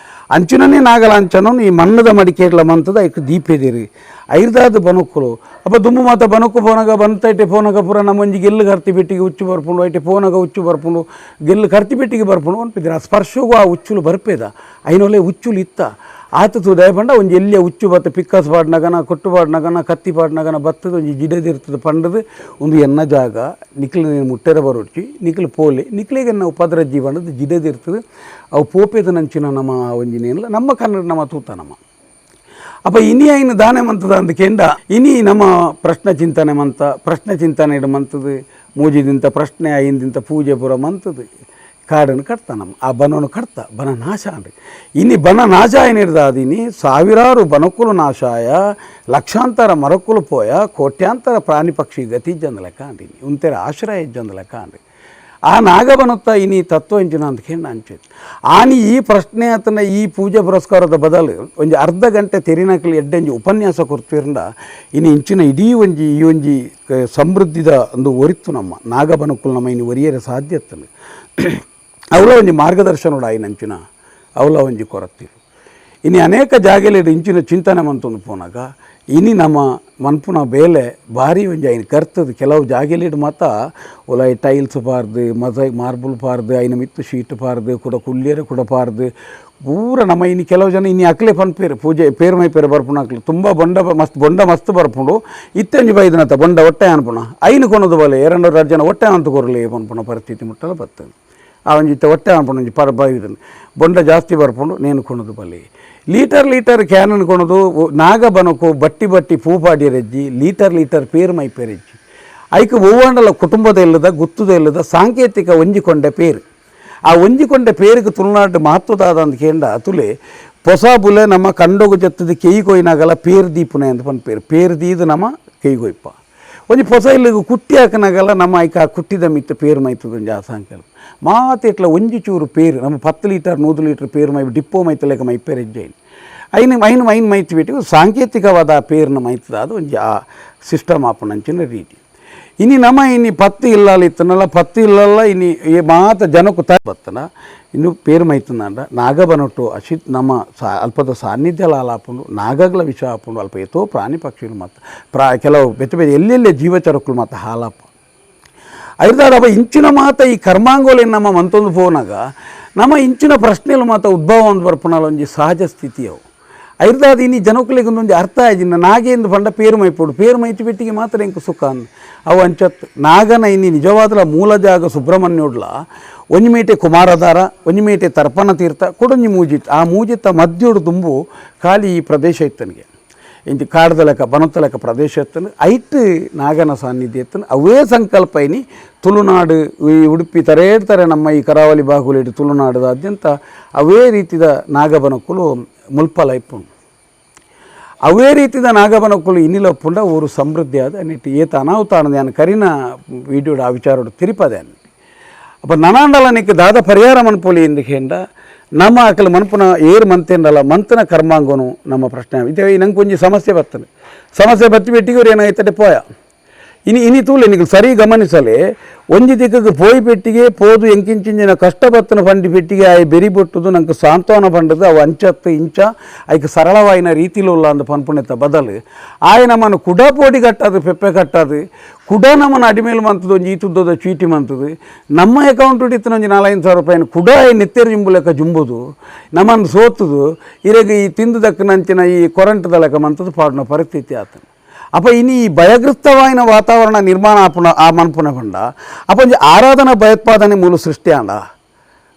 A: ಅಂಚಿನನೇ ನಾಗಲಾಂಛನ ಈ ಮಣ್ಣದ ಮಡಿಕೇಡ್ಲ ಮಂತದ ಐಕ್ ದೀಪೆದಿರಿ ಐರ್ದಾದ ಬನಕ್ಕುಲು. ಅಪ್ಪ ದುಂಬು ಮಾತ ಬನಕ್ಕು ಪೋನಾಗ ಬಂತೈಟೆ ಪೋನಾಗ ಪೂರ ನಮ್ಮೊಂಜಿ ಗೆಲ್ಲು ಕರ್ತಿ ಪೆಟ್ಟಿಗೆ ಉಚ್ಚು ಬರ್ಪುಂಡು ಐಟೆ ಪೋನಾಗ ಉಚ್ಚು ಬರ್ಪುಂಡು ಗೆಲ್ಲು ಕರ್ತಿ ಪೆಟ್ಟಿಗೆ ಬರ್ಪುಂಡು ಅನ್ಪಿದ್ದೀರ ಆ ಸ್ಪರ್ಶಗೂ ಆ ಉಚ್ಚುಲು ಬರ್ಪೇದ ಐನೊಲೆ ಉಚ್ಚುಲು ಇತ್ತ ಆತ ದಯಪಂಡ ಪಂಡ ಒಂಜಿ ಎಲ್ಲಿಯ ಉಚ್ಚು ಬತ್ತ ಪಿಕ್ಕಸ್ ಪಾಡ್ನಗನ ಕೊಟ್ಟು ಪಾಡ್ನಗನ ಕತ್ತಿ ಪಾಡ್ನಗನ ಬತ್ತದ ಒಂಜಿ ಜಿಡದಿರ್ತದೆ ಪಂಡದು ಒಂದು ಎನ್ನ ಜಾಗ ನಿಕ್ಲು ನೀನು ಮುಟ್ಟೆರ ಬರೋಡ್ಚಿ ನಿಕ್ಲು ಪೋಲೆ ನಿಕ್ಲಿಗೆ ನಾವು ಉಪದ್ರ ಜೀವನದ ಜಿಡದಿರ್ತದೆ ಅವು ಪೋಪೇದ ನಂಚಿನ ನಮ್ಮ ಒಂಜಿನೇನಿಲ್ಲ ನಮ್ಮ ಕನ್ನಡ ನಮ್ಮ ತೂತ ನಮ್ಮ. ಅಪ್ಪ ಇನಿ ಐನು ದಾನೆ ಮಂತದ ಅಂದ ಕೇಂದ್ರ ಇನಿ ನಮ್ಮ ಪ್ರಶ್ನೆ ಚಿಂತನೆ ಮಂತ ಪ್ರಶ್ನೆ ಚಿಂತನೆ ಇಡು ಮಂತದು ಮೂಜಿದಿಂತ ಪ್ರಶ್ನೆ ಐಂದಿಂತ ಪೂಜೆ ಪೂರ ಮಂತದು ಕಾಡನ್ನು ಕಟ್ತ ನಮ್ಮ ಆ ಬನವನ್ನು ಕಟ್ತ ಬನ ನಾಶ ಅನ್ರಿ. ಇನ್ನು ಬನ ನಾಶ ಏನಿರ್ದ ಅದಿನಿ ಸಾವಿರಾರು ಬನಕ್ಕುಲು ನಾಶಾಯ ಲಕ್ಷಾಂತರ ಮರಕ್ಕುಲು ಪೋಯ ಕೋಟ್ಯಾಂತರ ಪ್ರಾಣಿ ಪಕ್ಷಿ ಗತಿ ಜಂದ ಲೆಕ್ಕ ಅಂಡಿ ಉಂತೆರ ಆಶ್ರಯ ಇಜ್ಜಂದ ಲೆಕ್ಕ ಅಂಡಿ. ಆ ನಾಗಬನತ್ತ ಇನಿ ತತ್ವ ಇಂಚಿನ ಅಂತ ಕೇಂದ್ರ ಅಂಚೆ ಆನಿ ಈ ಪ್ರಶ್ನೆ ಆತನ ಈ ಪೂಜೆ ಪುರಸ್ಕಾರದ ಬದಲು ಒಂಜಿ ಅರ್ಧ ಗಂಟೆ ತೆರಿನಕಲಿ ಎಡ್ಡೆಂಜಿ ಉಪನ್ಯಾಸ ಕೊಡ್ತಿರಂಡ ಇನ್ನು ಇಂಚಿನ ಇಡೀ ಒಂಜಿ ಈ ಒಂಜಿ ಸಮೃದ್ಧಿದ ಒಂದು ಒರಿತು ನಮ್ಮ ನಾಗಬನಕ್ಕುಲು ನಮ್ಮ ಇನ್ನು ಒರಿಯರೆ ಸಾಧ್ಯತ್ತಂದು ಅವಲ ಒಂಜಿ ಮಾರ್ಗದರ್ಶನ ಆಯಿನಂಚಿನ ಅವಲ ಒಂಜಿ ಕೊರತಿರು. ಇನ್ನು ಅನೇಕ ಜಾಗಲಿ ಇಂಚಿನ ಚಿಂತನೆ ಮಂತೊಂದು ಪೋನಾಗ ಇನಿ ನಮ್ಮ ಮನ್ಪುನ ಬೇಲೆ ಭಾರಿ ಒಂಜಿ ಐನ ಕರ್ತದ ಕೆಲವು ಜಾಗಲಿಡ್ ಮಾತ ಒಲ ಟೈಲ್ಸ್ ಪಾರ್ದು ಮಜೈ ಮಾರ್ಬಲ್ ಪಾರ್ದು ಐನ ಮಿತ್ತು ಶೀಟ್ ಪಾರ್ದು ಕೂಡ ಕುಲ್ಲೇರು ಕೂಡ ಪಾರ್ದು ಪೂರ ನಮ್ಮ ಇನ್ನು ಕೆಲವು ಜನ ಇನ್ನು ಅಕ್ಲೆ ಪನ್ಪೇರು ಪೂಜೆ ಪೇರು ಮೈ ಪೇರು ಬರ್ಪುಣ ಅಕ್ಲೆ ತುಂಬ ಬೊಂಡ ಮಸ್ತ್ ಬೊಂಡ ಮಸ್ತ್ ಬರ್ಪುಂಡು ಇತ್ತಂಜಿ ಬೈದನತ್ತ ಬೊಂಡ ಒಟ್ಟೆ ಅನ್ಪುಣ ಐನು ಕೊನದು ಬಲೆ ಎರಡು ಎರಡು ಜನ ಒಟ್ಟೆ ಅಂತ ಕೊರಲಿ ಪನ್ಪುಣ ಪರಿಸ್ಥಿತಿ ಮುಟ್ಟಲ ಬರ್ತದೆ. ಆ ಒಂಜಿ ಇತ್ತ ಒಟ್ಟೆ ಅನ್ಪುಣ ಒಂಜಿ ಪರ ಬೈದನು ಬೊಂಡ ಜಾಸ್ತಿ ಬರ್ಪುಂಡು ನೇನು ಕೊನದು ಬಲೆ ಲೀಟರ್ ಲೀಟರ್ ಕ್ಯಾನನ್ ಕೊನದು ನಾಗ ಬನಕು ಬಟ್ಟಿ ಬಟ್ಟಿ ಪೂಪಾಡಿಯರೆಜ್ಜಿ ಲೀಟರ್ ಲೀಟರ್ ಪೇರು ಮೈ ಪೇರೆಜ್ಜಿ ಐಕ್ ಒವ್ವಾಂಡಲ ಕುಟುಂಬದ ಇಲ್ಲದ ಗುತ್ತದ ಇಲ್ಲದ ಸಾಂಕೇತಿಕ ಒಂಜಿಕೊಂಡೆ ಪೇರು ಆ ಒಂಜಿಕೊಂಡೆ ಪೇರಿಗೆ ತುಳುನಾಡು ಮಹತ್ವದಾದ ಅಂತ ಕೇಂದ್ರ ತುಲೆ ಹೊಸ ಬುಲೆ ನಮ್ಮ ಕಂಡೋಗು ಜತ್ತದ ಕೆಯಿ ಕೊಯ್ನಾಗಲ ಪೇರು ದೀಪುನೆ ಅಂತ ಪನ್ ಪೇರು ಪೇರು ದೀದು ನಮ್ಮ ಕೆಯಿ ಕೊಯ್ಪ ಒಂಜಿ ಹೊಸ ಇಲ್ಲಿಗೆ ಕುಟ್ಟಿ ಹಾಕನಾಗಲ್ಲ ನಮ್ಮ ಐಕ ಆ ಕುಟ್ಟಿದ ಮಿತ್ತ ಪೇರು ಮೈತದ ಒಂಜಿ ಆ ಸಂಕಲ್ಪ ಮಾತೆಟ್ಲ ಒಂಜಿ ಚೂರು ಪೇರು ನಮ್ಮ 10 ಲೀಟರ್ 100 ಲೀಟರ್ ಪೇರು ಮೈ ಡಿಪ್ಪೋ ಮೈತಲೇಕ ಮೈ ಪೇರು ಹೆಜ್ಜೆ ಐನು ಐನು ಐನು ಮೈತ್ ಬಿಟ್ಟು ಸಾಂಕೇತಿಕವಾದ ಆ ಪೇರ್ನ ಮೈತದ ಅದು ಒಂಜಿ ಆ ಸಿಸ್ಟಮ್ ಆಪುನಂಚಿನ ರೀತಿ. ಇನಿ ನಮ್ಮ ಇನಿ ಪತ್ತು ಇಲ್ಲಲ್ಲ ಇತ್ತನಲ್ಲ ಪತ್ತು ಇಲ್ಲಲ್ಲ ಇನಿ ಈ ಮಾತ ಜನಕ್ಕೂ ತ ಬತ್ತನ ಇನ್ನು ಪೇರು ಮೈತಂದ ನಾಗಬನೊಟ್ಟು ಅಶಿತ್ ನಮ್ಮ ಅಲ್ಪದ ಸಾನ್ನಿಧ್ಯ ಲಾಲಾಪುಂಡು ನಾಗಗಳ ವಿಷ ಆಪುಂಡು ಅಲ್ಪ ಏತೋ ಪ್ರಾಣಿ ಪಕ್ಷಿಗಳು ಮತ್ತು ಕೆಲವು ಬೆತ್ತ ಬೇರೆ ಎಲ್ಲೆಲ್ಲೇ ಜೀವಚರಕ್ಕಳು ಮತ್ತು ಹಾಲಾಪ ಐದಾರಪ್ಪ ಇಂಚಿನ ಮಾತ ಈ ಕರ್ಮಾಂಗೋಲಿ ನಮ್ಮ ಮಂತೊಂದು ಪೋನಾಗ ನಮ್ಮ ಇಂಚಿನ ಪ್ರಶ್ನೆలు ಮಾತ ಉದ್ಭವ ಒಂದು ಬರ್ಪುಣಲ ಒಂಜಿ ಸಹಜ ಸ್ಥಿತಿ ಅವು ಐರ್ದಾದ ಇನಿ ಜನಕುಲಿಗೆ ಒಂದೊಂದು ಅರ್ಥ ಆಯ್ತು ನಾಗೇಂದು ಪಂಡ ಪೇರು ಮೈಪೋಡು ಪೇರು ಮೈತಿ ಪೆಟ್ಟಿಗೆ ಮಾತ್ರ ಎಂಕು ಸುಖ ಅಂದ್ ಅವು ಅಂಚತ್ ನಾಗನ ಇನಿ ನಿಜವಾದಲ ಮೂಲ ಜಾಗ ಸುಬ್ರಹ್ಮಣ್ಯೋಡ್ಲ ಒಂಜಿ ಮೇಟೆ ಕುಮಾರಧಾರ ಒಂಜಿ ಮೇಟೆ ತರ್ಪಣ ತೀರ್ಥ ಕೊಡೊಂಜಿ ಮೂಜಿತ್ ಆ ಮೂಜಿತ್ತ ಮಧ್ಯೋಡು ತುಂಬು ಖಾಲಿ ಈ ಪ್ರದೇಶ ಇತ್ತನಿಗೆ ಇಂಚ ಕಾಡ್ದ ಲೆಕ್ಕ ಬನತ್ತ ಲೆಕ್ಕ ಪ್ರದೇಶ ಇತ್ತನು ಐಟ್ ನಾಗನ ಸಾನ್ನಿಧ್ಯ ಇತ್ತನು ಅವೇ ಸಂಕಲ್ಪ ಇನಿ ತುಳುನಾಡು ಈ ಉಡುಪಿ ತರೇಡ್ತಾರೆ ನಮ್ಮ ಈ ಕರಾವಳಿ ಬಾಹುಲಿಡು ತುಳುನಾಡದಾದ್ಯಂತ ಅವೇ ರೀತಿದ ನಾಗಬನಕ್ಕುಲು ಮುಲ್ಪಲ ಇಪ್ಪುಂಡು ಅವೇ ರೀತಿದ ನಾಗಬನಕ್ಕುಲು ಇನ್ನಿಲಪ್ಪುಂಡ ಊರು ಸಮೃದ್ಧಿ ಆದ ನಿಟ್ಟು ಏತ ಅನಾಹುತ ನಾನು ಕರಿನ ವೀಡಿಯೋಡು ಆ ವಿಚಾರೋಡು ತಿರುಪದೆ. ಅಪ್ಪ ನನಾಂಡಲ ನಿಕ್ ದಾದ ಪರಿಹಾರ ಮನ್ಪೊಲಿ ಎಂದಕೇಂಡ ನಮ್ಮ ಅಕಲ್ ಮನ್ಪುನ ಏರು ಮಂತೇಂಡಲ ಮಂತನ ಕರ್ಮಾಂಗನು ನಮ್ಮ ಪ್ರಶ್ನೆ ಇದೇ. ನಂಗೆ ಒಂಜಿ ಸಮಸ್ಯೆ ಬರ್ತದೆ, ಸಮಸ್ಯೆ ಬತ್ತಿ ಬೆಟ್ಟಿಗೆ ಅವ್ರು ಏನಾಯ್ತದೆ ಪೋಯ. ಇನಿ ಇನಿ ತೂಲೆ ನಿಕ್ಲು ಸರಿ ಗಮನಿಸಲೆ, ಒಂಜಿ ದಿಕ್ಕಕ್ಕೆ ಪೋಯಿ ಪೆಟ್ಟಿಗೆ ಪೋದು ಎಂಕಿಂಚಿಂಜಿನ ಕಷ್ಟ ಬತ್ತನ ಪಂಡಿ ಪೆಟ್ಟಿಗೆ ಆಯ್ ಬೆರಿ ಬೊಟ್ಟುದು ನಂಗೆ ಸಾಂತ್ವನ ಪಂಡದು ಅವು ಅಂಚತ್ತು ಇಂಚ ಐಕ್ ಸರಳವಾಯಿನ ರೀತಿಲುಲ್ಲ ಅಂದ್ ಪನ್ಪುನೆತ್ತ ಬದಲು ಆಯ್ ನಮ್ಮನ್ನು ಕುಡ ಪೋಡಿ ಕಟ್ಟದು ಪೆಪ್ಪೆ ಕಟ್ಟದು ಕುಡ ನಮ್ಮನ್ನು ಅಡಿಮೇಲೆ ಮಂತದ್ದು ಒಂಜಿ ಈತುದ್ದದ ಚೀಟಿ ಮಂತದ್ದು ನಮ್ಮ ಅಕೌಂಟ್ ಇತ್ತಿನ ಒಂಜಿ 4-5 ಸಾವಿರ ರೂಪಾಯಿನ ಕುಡ ನೆತ್ತೆರು ಜುಂಬು ಲೆಕ್ಕ ಜುಂಬುದು ನಮ್ಮನ್ನು ಸೋತುದು ಇರೆಗ್ ಈ ತಿಂದು ದಕ್ಕನಂಚಿನ ಈ ಕೊರಂಟದ ಲೆಕ್ಕ ಮಂತದ್ದು ಪಾಡುನ ಪರಿಸ್ಥಿತಿ ಆತನ. ಅಪ್ಪ ಇನಿ ಈ ಭಯಗ್ರಸ್ತವಾಯಿನ ವಾತಾವರಣ ನಿರ್ಮಾಣ ಆಪುನ ಆ ಮನ್ಪುನ ಪಂಡ ಅಪ್ಪ ಒಂಜಿ ಆರಾಧನಾ ಭಯೋತ್ಪಾದನೆ ಮೂಲ ಸೃಷ್ಟಿ ಆಂಡ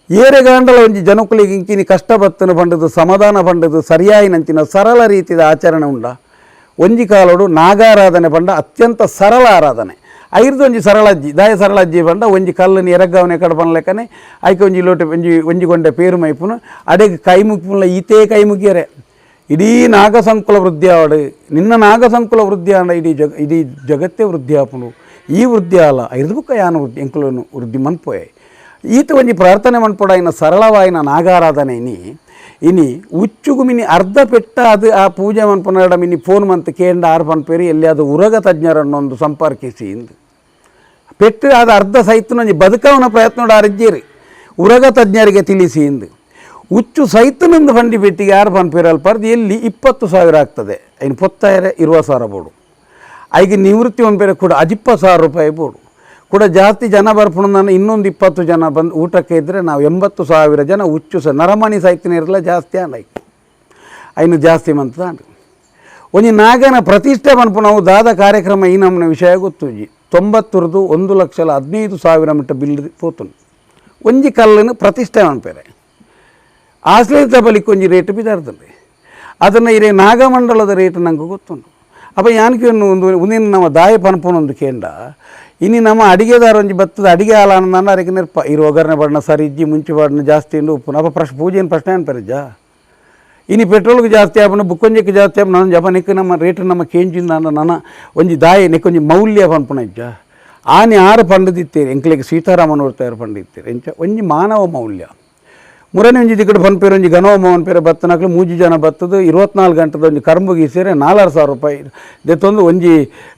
A: ಏರೆಗಾಂಡಲ ಒಂಜಿ ಜನಕುಲಿಗೆ ಇಂಕಿನಿ ಕಷ್ಟ ಬತ್ತನ ಪಂಡದು ಸಮಾಧಾನ ಪಂಡದು ಸರಿಯಾಯಿನಂಚಿನ ಸರಳ ರೀತಿಯ ಆಚರಣೆ ಉಂಡ. ಒಂಜಿ ಕಾಲೋಡು ನಾಗಾರಾಧನೆ ಪಂಡ ಅತ್ಯಂತ ಸರಳ ಆರಾಧನೆ ಐರ್ದು ಒಂಜಿ ಸರಳಜ್ಜಿ ದಾಯ ಸರಳಜ್ಜಿ ಪಂಡ ಒಂಜಿ ಕಲ್ಲುని ಎರಗ್ಗಾವನೆ ಕಡ ಪನ್ಲೆಕ್ಕನೆ ಐಕೆ ಒಂಜಿ ಲೋಟೆ ಒಂಜಿ ಒಂಜಿ ಗೊಂಡೆ ಪೇರು ಮೈಪುನು ಅಡೆಗೆ ಕೈ ಮುಗಿಪುನ್ಲ ಈತೇ ಕೈ ಮುಗಿಯರೆ ಇಡೀ ನಾಗಸಂಕುಲ ವೃದ್ಧಿ ಆವಡು ನಿನ್ನ ನಾಗಸಂಕುಲ ವೃದ್ಧಿ ಆಂಡ ಇಡೀ ಜಗ ಇಡೀ ಜಗತ್ತೇ ವೃದ್ಧಿ ಆಪುನು ಈ ವೃದ್ಧಿ ಆಲ ಐದು ಬುಕ್ಕ ಯಾನ ವೃದ್ಧಿ ಎಂಕುಲನು ವೃದ್ಧಿ ಮನ್ಪೋಯ್ ಈತ ಒಂಜಿ ಪ್ರಾರ್ಥನೆ ಮನ್ಪೊಡಾಯಿನ ಸರಳವಾಯಿನ ನಾಗಾರಾಧನೆ ಇನಿ ಇನಿ ಉಚ್ಚುಗು ಮಿನಿ ಅರ್ಧ ಪೆಟ್ಟ ಅದು ಆ ಪೂಜೆ ಮನ್ಪುನಾಡ ಮಿನಿ ಫೋನ್ ಮಂತ್ ಕೇಂದ್ರ ಆರು ಪನ್ಪೇರಿ ಎಲ್ಲಿ ಅದು ಉರಗ ತಜ್ಞರನ್ನೊಂದು ಸಂಪರ್ಕಿಸಿ ಇಂದು ಪೆಟ್ಟು ಅದು ಅರ್ಧ ಸೈತನ ಒಂಜಿ ಬದುಕವನ ಪ್ರಯತ್ನ ಅರ್ಜೀರಿ ಉರಗ ತಜ್ಞರಿಗೆ ತಿಳಿಸಿ ಇಂದು ಉಚ್ಚು ಸೈತನಿಂದ ಫಂಡಿ ಪೆಟ್ಟಿಗೆ ಯಾರು ಪನ್ಪೇರು ಅಲ್ಪಾರ್ದು ಎಲ್ಲಿ 20,000 ಆಗ್ತದೆ ಐನು ಪೊತ್ತಾಯರೆ 20,000 ಬೋಡು ಐಗೆ ನಿವೃತ್ತಿ ಒಂಪೇರೆ ಕೂಡ 20,000 ರೂಪಾಯಿ ಬೋಡು ಕೂಡ ಜಾಸ್ತಿ ಜನ ಬರ್ಪುಣ ನಾನು ಇನ್ನೊಂದು 20 ಜನ ಬಂದು ಊಟಕ್ಕೆ ಇದ್ದರೆ ನಾವು 80,000 ಜನ ಉಚ್ಚು ಸ ನರಮಣಿ ಸೈತನ ಇರಲ್ಲ ಜಾಸ್ತಿ ಆಂಡ ಐನು ಜಾಸ್ತಿ ಮಂತದ ಅಂಡು ಒಂಜಿ ನಾಗನ ಪ್ರತಿಷ್ಠೆ ಪನ್ಪು ನಾವು ದಾದ ಕಾರ್ಯಕ್ರಮ ಈ ನಮ್ಮನ ವಿಷಯ ಗೊತ್ತುಜಿ 90 1,15,000 ಮಟ್ಟ ಬಿಲ್ ಪೋತುಂಡು ಒಂಜಿ ಕಲ್ಲನ್ನು ಪ್ರತಿಷ್ಠೆ ಮನ್ಪೇರೆ ಆಶ್ಲೇಷ ಬಲಿಕ್ಕೆ ಒಂಜಿ ರೇಟ್ ಬಿದಾರ್ತದೆ ಅದನ್ನು ಇರೇ ನಾಗಮಂಡಲದ ರೇಟ್ ನಂಗೆ ಗೊತ್ತುಂಟು. ಅಪ್ಪ ಯಾನಕ್ಕೆ ಒಂದು ಒಂದಿನ ನಮ್ಮ ದಾಯ ಪನ್ಪುನೊಂದು ಕೇಂದ್ರ ಇನ್ನು ನಮ್ಮ ಅಡಿಗೆದಾರ ಒಂಜಿ ಬತ್ತದ ಅಡಿಗೆ ಹಾಲ ಅನ್ನೋ ಅದಕ್ಕೆ ನೆರ್ಪ ಇರು ಒಗ್ಗರಣೆ ಬಣ್ಣ ಸರಿ ಇಜ್ಜಿ ಮುಂಚೆ ಬಣ್ಣ ಜಾಸ್ತಿ ಉಂಡು ಉಪ್ಪು ಅಪ್ಪ ಪ್ರಶ್ ಪೂಜೆಯನ್ನು ಪ್ರಶ್ನೆ ಅನ್ಪರಿಜ್ಜ ಇನ್ನು ಪೆಟ್ರೋಲ್ಗೆ ಜಾಸ್ತಿ ಆಪುಂಡು ಬುಕ್ಕೊಂಜಕ್ಕೆ ಜಾಸ್ತಿ ಆಪುಂಡು ನಾನು ಜಪ ನೆಕ್ಕು ನಮ್ಮ ರೇಟ್ ನಮ್ಮ ಕೇಂಜಿಂದ ಅಂದ ನನ್ನ ಒಂಜಿ ದಾಯ ನೆಕ್ಕೊಂಜಿ ಮೌಲ್ಯ ಪನ್ಪುನ ಇಜ್ಜ ಆನೆ ಆರು ಪಂಡದಿತ್ತೇರಿ ಎಂಕ್ಲೆಗೆ ಸೀತಾರಾಮನ್ ತಯಾರು ಪಂಡಿತ್ತೇರಿ ಎಂಚ ಒಂಜಿ ಮಾನವ ಮೌಲ್ಯ ಮುರನೆ ಒಂಜಿ ದಿಕ್ಕಡೆ ಪನ್ಪೇರು ಒಂಜಿ ಗನೋಮ ಪನ್ಪೇರೆ ಬತ್ತನಕ್ಲು ಮೂಜಿ ಜನ ಬತ್ತದು 24 ಗಂಟೆದ ಒಂಜಿ ಕರ್ಂಬುಗೆ ಸೇರಿ 4,000 ರೂಪಾಯಿ ದೆತ್ತೊಂದು ಒಂಜಿ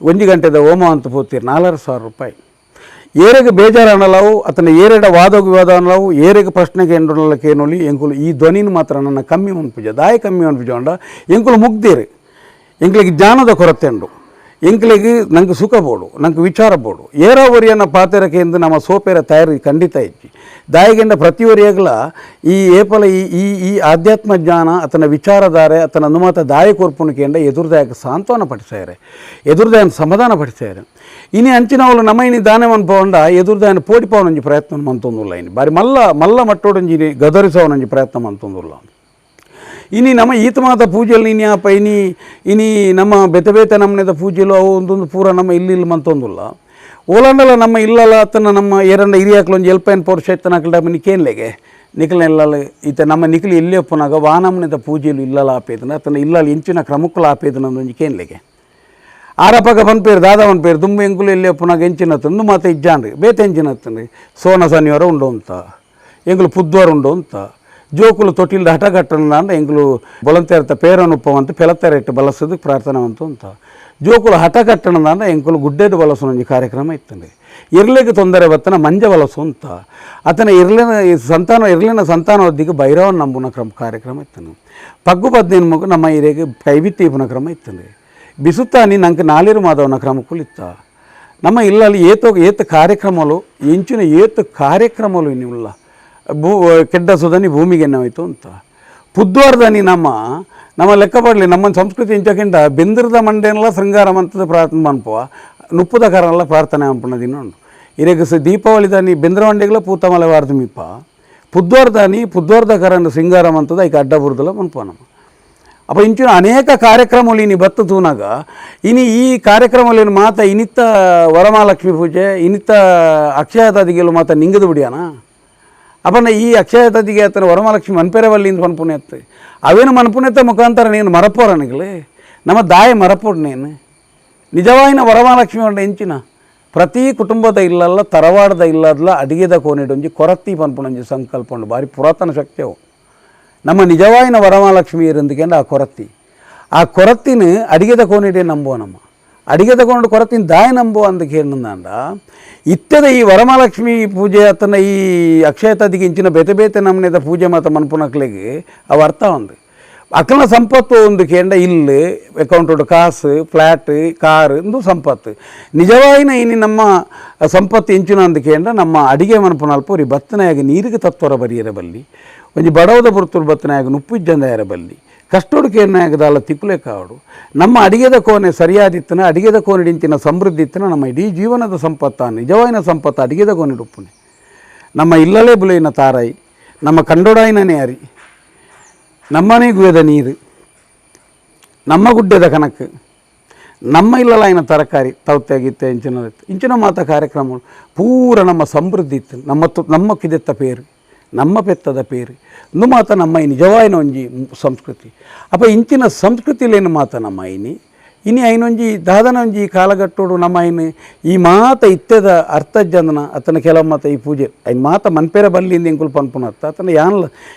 A: ಒಂಜಿ ಗಂಟೆದ ಹೋಮ ಅಂತ ಪೋತೀರಿ 4,000 ರೂಪಾಯಿ. ಏರೆಗೆ ಬೇಜಾರು ಅನ್ನಲಾವು ಅತನ ಏರೆಡ ವಾದೋಗ ವಿವಾದ ಅನ್ನಲಾವು ಏರೆಗೆ ಪ್ರಶ್ನೆಗೆ ಎಂಡುನಲ್ಲಕ್ಕೆ ಏನೊಲಿ ಎಂಕುಲು ಈ ಧ್ವನಿನ ಮಾತ್ರ ನನ್ನ ಕಮ್ಮಿ ಮನ್ಪುಜ ದಾಯ ಕಮ್ಮಿ ಮನ್ಪುಜ ಉಂಡ ಎಂಕುಲು ಮುಗ್ದೀರಿ ಎಂಕ್ಲಿಗೆ ಜ್ಞಾನದ ಕೊರತೆ ಉಂಡು ಎಂಕ್ಲಿಗೆ ನಂಗೆ ಸುಖ ಬೋಡು ನಂಗೆ ವಿಚಾರ ಬೋಡು ಏರ ಒರಿಯನ್ನ ಪಾತೆರಕ್ಕೆ ಎಂದು ನಮ್ಮ ಸೋಪೇರ ತಯಾರಿ ಖಂಡಿತ ಇಜ್ಜಿ ದಾಯಿಗೆಂಡ ಪ್ರತಿ ಒರಿಯಗ್ಲ ಈ ಏಪಲ ಈ ಈ ಈ ಆಧ್ಯಾತ್ಮ ಜ್ಞಾನ ಆತನ ವಿಚಾರಧಾರೆ ಆತನ ಅನುಮತ ದಾಯ ಕೊರ್ಪುನಕೆಂಡ ಎದುರ್ದಾಯಕ ಸಾಂತ್ವನ ಪಡಿಸಾರೆ ಎದುರ್ದಾಯನ ಸಮಾಧಾನ ಪಡಿಸಾರೆ ಇನಿ ಅಂಚಿನವಳು ನಮ್ಮ ಇನಿ ದಾನ ಮನ್ಪೊಂಡ ಎದುರ್ದಾಯನ ಪೋಡಿಪವನೊಂಜಿ ಪ್ರಯತ್ನ ಮಂತೊಂದುಲ್ಲ ಇನಿ ಬಾರಿ ಮಲ್ಲ ಮಲ್ಲ ಮಟ್ಟೋಡೊಂಜಿ ಗದರಿಸವನೊಂಜಿ ಪ್ರಯತ್ನ ಮಂತೊಂದುಲ್ಲ ಇನಿ ನಮ್ಮ ಈತ ಮಾತ ಪೂಜೆಯಲ್ಲಿ ಇನಿ ಆಪ ಇನಿ ಇನಿ ನಮ್ಮ ಬೆತೆ ಬೇತೆ ನಮ್ಮನೆದ ಪೂಜೆಲು ಅವು ಒಂದೊಂದು ಪೂರ ನಮ್ಮ ಇಲ್ಲಿ ಇಲ್ಲಿ ಮಂತೊಂದುಲ್ಲ ಓಲಂಡಲ ನಮ್ಮ ಇಲ್ಲಲ ಆತನ ನಮ್ಮ ಏರಂಡ ಹಿರಿಯಾಕ್ಲು ಒಂಜಿ ಎಲ್ಪೈನ್ ಪೌರುಷ ಇತ್ತನಕ್ಲ ಮಿನಿ ಕೇನ್ಲೆಗೆ ನಿಖಲ ಇಲ್ಲಲ ಈತ ನಮ್ಮ ನಿಖಲಿ ಇಲ್ಲಿ ಒಪ್ಪುನಾಗ ವಾನಮ್ಮನೆದ ಪೂಜೆಲು ಇಲ್ಲಲ ಆಪೇದನ ಆತನ ಇಲ್ಲಲ ಇಂಚಿನ ಕ್ರಮಕ್ಕಲು ಆಪೇದನ ಒಂಜಿ ಕೇನ್ಲೆಗೆ ಆರಪಗ ಪನ್ಪೇರು ದಾದಾ ಪನ್ಪೇರು ದುಂಬು ಎಂಕುಲು ಎಲ್ಲಿ ಒಪ್ಪುನಾಗ ಎಂಚಿನ ತಂದು ಮಾತ ಇಜ್ಜಾಂಡ್ರಿ ಬೇತೆ ಎಂಚಿನ ತಂದು ಸೋನ ಶನಿವಾರ ಉಂಡು ಅಂತ ಎಂಕುಲು ಪುದ್ವಾರ ಉಂಡು ಅಂತ ಜೋಕುಲು ತೊಟ್ಟಿಲ್ದ ಹಠಗಟ್ಟನ ಅಂದ್ರೆ ಎಂಕುಲು ಬೊಲಂತೇರ್ತ ಪೇರನುಪ್ಪವಂತ ಪೆಲತೆರೆಟ್ಟು ಬಲಸದು ಪ್ರಾರ್ಥನೆ ಅಂತ ಅಂತ ಜೋಕುಲು ಹಠ ಕಟ್ಟಣದ ಅಂದ್ರೆ ಎಂಕುಲು ಗುಡ್ಡೆಡು ಬಲಸುನ ಒಂಜಿ ಕಾರ್ಯಕ್ರಮ ಇತ್ತಂಡೆ ಇರ್ಲಿಗೆ ತೊಂದರೆ ಬತ್ತನ ಮಂಜ ಬಲಸು ಅಂತ ಆತನ ಇರ್ಲಿನ ಸಂತಾನ ಇರ್ಲಿನ ಸಂತಾನೋದ್ದಿಗೆ ಭೈರವನ ನಂಬುನ ಕ್ರಮ ಕಾರ್ಯಕ್ರಮ ಇತ್ತನು ಪಗ್ಗು ಪದ್ನಿನ ಮಗು ನಮ್ಮ ಹಿರಿಯಗೆ ಕೈಬಿತ್ತೀಪುನ ಕ್ರಮ ಇತ್ತಂಡೆ ಬಿಸುತ್ತಾನಿ ನಂಗೆ ನಾಲಿರು ಮಾಧವನ ಕ್ರಮಕ್ಕೂ ಇತ್ತ ನಮ್ಮ ಇಲ್ಲಲ್ಲಿ ಏತೋ ಏತ ಕಾರ್ಯಕ್ರಮలు ಎಂಚಿನ ಏತ ಕಾರ್ಯಕ್ರಮలు ಇನ್ನಿಲ್ಲ ಭೂ ಕೆಡ್ಡ ಸುದನಿ ಭೂಮಿಗೆ ಎನ್ನವಾಯಿತು ಅಂತ ಪುದ್ವಾರ್ದನಿ ನಮ್ಮ ನಮ್ಮ ಲೆಕ್ಕ ಪಡಲಿ ನಮ್ಮ ಸಂಸ್ಕೃತಿ ಇಂಚಕ್ಕಿಂತ ಬೆಂದಿರದ ಮಂಡೆನೆಲ್ಲ ಶೃಂಗಾರ ಮಂತದ ಪ್ರಾರ್ಥನೆ ಮನ್ಪುವ ನುಪ್ಪುದ ಕರನೆಲ್ಲ ಪ್ರಾರ್ಥನೆ ಅನ್ಪುನది ಇನ್ನೊಂದು ಇರೆಗ್ ದೀಪಾವಳಿ ದಾನಿ ಬೆಂದ್ರ ಮಂಡೆಗಳ ಪೂತಮಲೆ ವಾರ್ದು ಮೀಪ ಪುದ್ವಾರ್ದಾನಿ ಪುದ್ವಾರ್ದ ಕರನ ಶೃಂಗಾರ ಮಂತದ ಐಕ ಅಡ್ಡ ಬುರ್ದಲ ಮನ್ಪುವ ನಮ್ಮ ಅಪ್ಪ ಇಂಚಿನ ಅನೇಕ ಕಾರ್ಯಕ್ರಮಗಳು ಇನಿ ಬತ್ತು ತೂನಾಗ ಇನಿ ಈ ಕಾರ್ಯಕ್ರಮಗಳು ಮಾತ ಇನ್ನಿತ್ತ ವರಮಹಾಲಕ್ಷ್ಮಿ ಪೂಜೆ ಇನ್ನಿತ್ತ ಅಕ್ಷಯತಾದಿಗೆಲು ಮಾತ ನಿಂಗದು ಬಿಡಿಯಾನ ಅಪ್ಪನ ಈ ಅಕ್ಷಯತಾದಿಗೆ ಆತನ ವರಮಹಾಲಕ್ಷ್ಮಿ ಮನ್ಪೆರವಲ್ಲಿಂದ ಮನ್ಪುನೆತ್ತು ಅವೇನು ಮನ್ಪುನೆತ್ತ ಮುಖಾಂತರ ನೀನು ಮರಪೋರ ನಿಗಲಿ ನಮ್ಮ ದಾಯ ಮರಪೋಡು ನೀನು ನಿಜವಾಯಿನ ವರಮಹಾಲಕ್ಷ್ಮಿ ಉಂಡ ಎಂಚಿನ ಪ್ರತಿ ಕುಟುಂಬದ ಇಲ್ಲಲ್ಲ ತರವಾಡದ ಇಲ್ಲದಲ್ಲ ಅಡಿಗೆದ ಕೋನಿಡೊಂಜಿ ಕೊರತಿ ಪನ್ಪುನೊಂಜಿ ಸಂಕಲ್ಪ ಉಂಡು. ಭಾರಿ ಪುರಾತನ ಶಕ್ತಿ ಅವು. ನಮ್ಮ ನಿಜವಾಯಿನ ವರಮಹಾಲಕ್ಷ್ಮಿ ಇರಂದಿಕೆಂಡ ಆ ಕೊರತಿ, ಆ ಕೊರತಿನ ಅಡಿಗೆದ ಕೋನಿಡೆ ನಂಬುವ ನಮ್ಮ ಅಡಿಗೆದ ಕೋನಿಡು ಕೊರತಿನ ದಾಯ ನಂಬುವ ಅಂದಕ್ಕೆ ಇತ್ಯದ ಈ ವರಮಹಾಲಕ್ಷ್ಮಿ ಪೂಜೆ ಅತನ ಈ ಅಕ್ಷಯತದಿಗೆ ಇಂಚಿನ ಬೇತೆ ಬೇತೆ ನಮ್ಮನೆದ ಪೂಜೆ ಮಾತ ಮನ್ಪುನಕ್ಲೆಗ್ ಅವು ಅರ್ಥ ಒಂದು. ಅಕ್ಕನ ಸಂಪತ್ತು ಒಂದು ಕೇಂದ್ರ ಇಲ್ಲು ಅಕೌಂಟು ಕಾಸು ಫ್ಲ್ಯಾಟ್ ಕಾರು ಇಂದು ಸಂಪತ್ತು. ನಿಜವಾಯಿನ ಇನಿ ನಮ್ಮ ಸಂಪತ್ತು ಇಂಚಿನ ಅಂದಕೇಂಡ ನಮ್ಮ ಅಡಿಗೆ ಮನ್ಪುನಲ್ಪ ಒರಿ ಬತ್ತನಾಗ ನೀರಿಗೆ ತತ್ವರ ಬರಿಯರ ಬಲ್ಲಿ, ಒಂಜಿ ಬಡವದ ಬುರ್ತುರು ಬತ್ತನಾಗ ನುಪ್ಪುಜ್ಜಂದಾಯರ ಬಲ್ಲಿ, ಕಷ್ಟೋಡು ಕೇರ್ನಾಗದಾಲ ತಿಕ್ಕುಲೆ ಕಾವಡು. ನಮ್ಮ ಅಡಿಗೆದ ಕೋಣೆ ಸರಿಯಾದಿತ್ತನ ಅಡಿಗೆದ ಕೋಣೆ ಇಂಚಿನ ಸಮೃದ್ಧಿ ಇತ್ತನ ನಮ್ಮ ಇಡೀ ಜೀವನದ ಸಂಪತ್ತ ನಿಜವಾಯಿನ ಸಂಪತ್ತು ಅಡಿಗೆದ ಕೋಣೆ ಉಪ್ಪುನೆ. ನಮ್ಮ ಇಲ್ಲಲೇ ಬುಲೆಯಿನ ತಾರಾಯಿ, ನಮ್ಮ ಕಂಡೋಡಾಯಿನನೇ ಅರಿ, ನಮ್ಮನೆ ಗುಯ್ಯದ ನೀರು, ನಮ್ಮ ಗುಡ್ಡೆದ ಕನಕು, ನಮ್ಮ ಇಲ್ಲಲಾಯಿನ ತರಕಾರಿ ತೌತೆ ಗಿತ್ತೆ ಇಂಚಿನ ಇಂಚಿನ ಮಾತ ಕಾರ್ಯಕ್ರಮ ಪೂರ ನಮ್ಮ ಸಮೃದ್ಧಿ ಇತ್ತು. ನಮ್ಮ ನಮ್ಮ ಕಿದೆತ್ತ ಪೇರು, ನಮ್ಮ ಪೆತ್ತದ ಪೇರು ಇಂದು ಮಾತ ನಮ್ಮ ಈ ನಿಜವಾಯಿನ ಒಂಜಿ ಸಂಸ್ಕೃತಿ. ಅಪ್ಪ ಇಂಚಿನ ಸಂಸ್ಕೃತಿಲೇನು ಮಾತ ನಮ್ಮ ಐನಿ ಇನಿ ಐನೊಂಜಿ ದಾದನ ಒಂಜಿ ಕಾಲಗಟ್ಟೋಡು ನಮ್ಮ ಐನು ಈ ಮಾತ ಇತ್ತೆದ ಅರ್ಥಜಂದನ ಅತನ ಕೆಲವು ಮಾತ ಈ ಪೂಜೆ ಐನ್ ಮಾತ ಮನ್ಪೇರ ಬಲ್ಲಿಂದ ಎಂಕುಲು ಪನ್ಪುನತ್ತ ಅತನ ಯಾನ್ಲ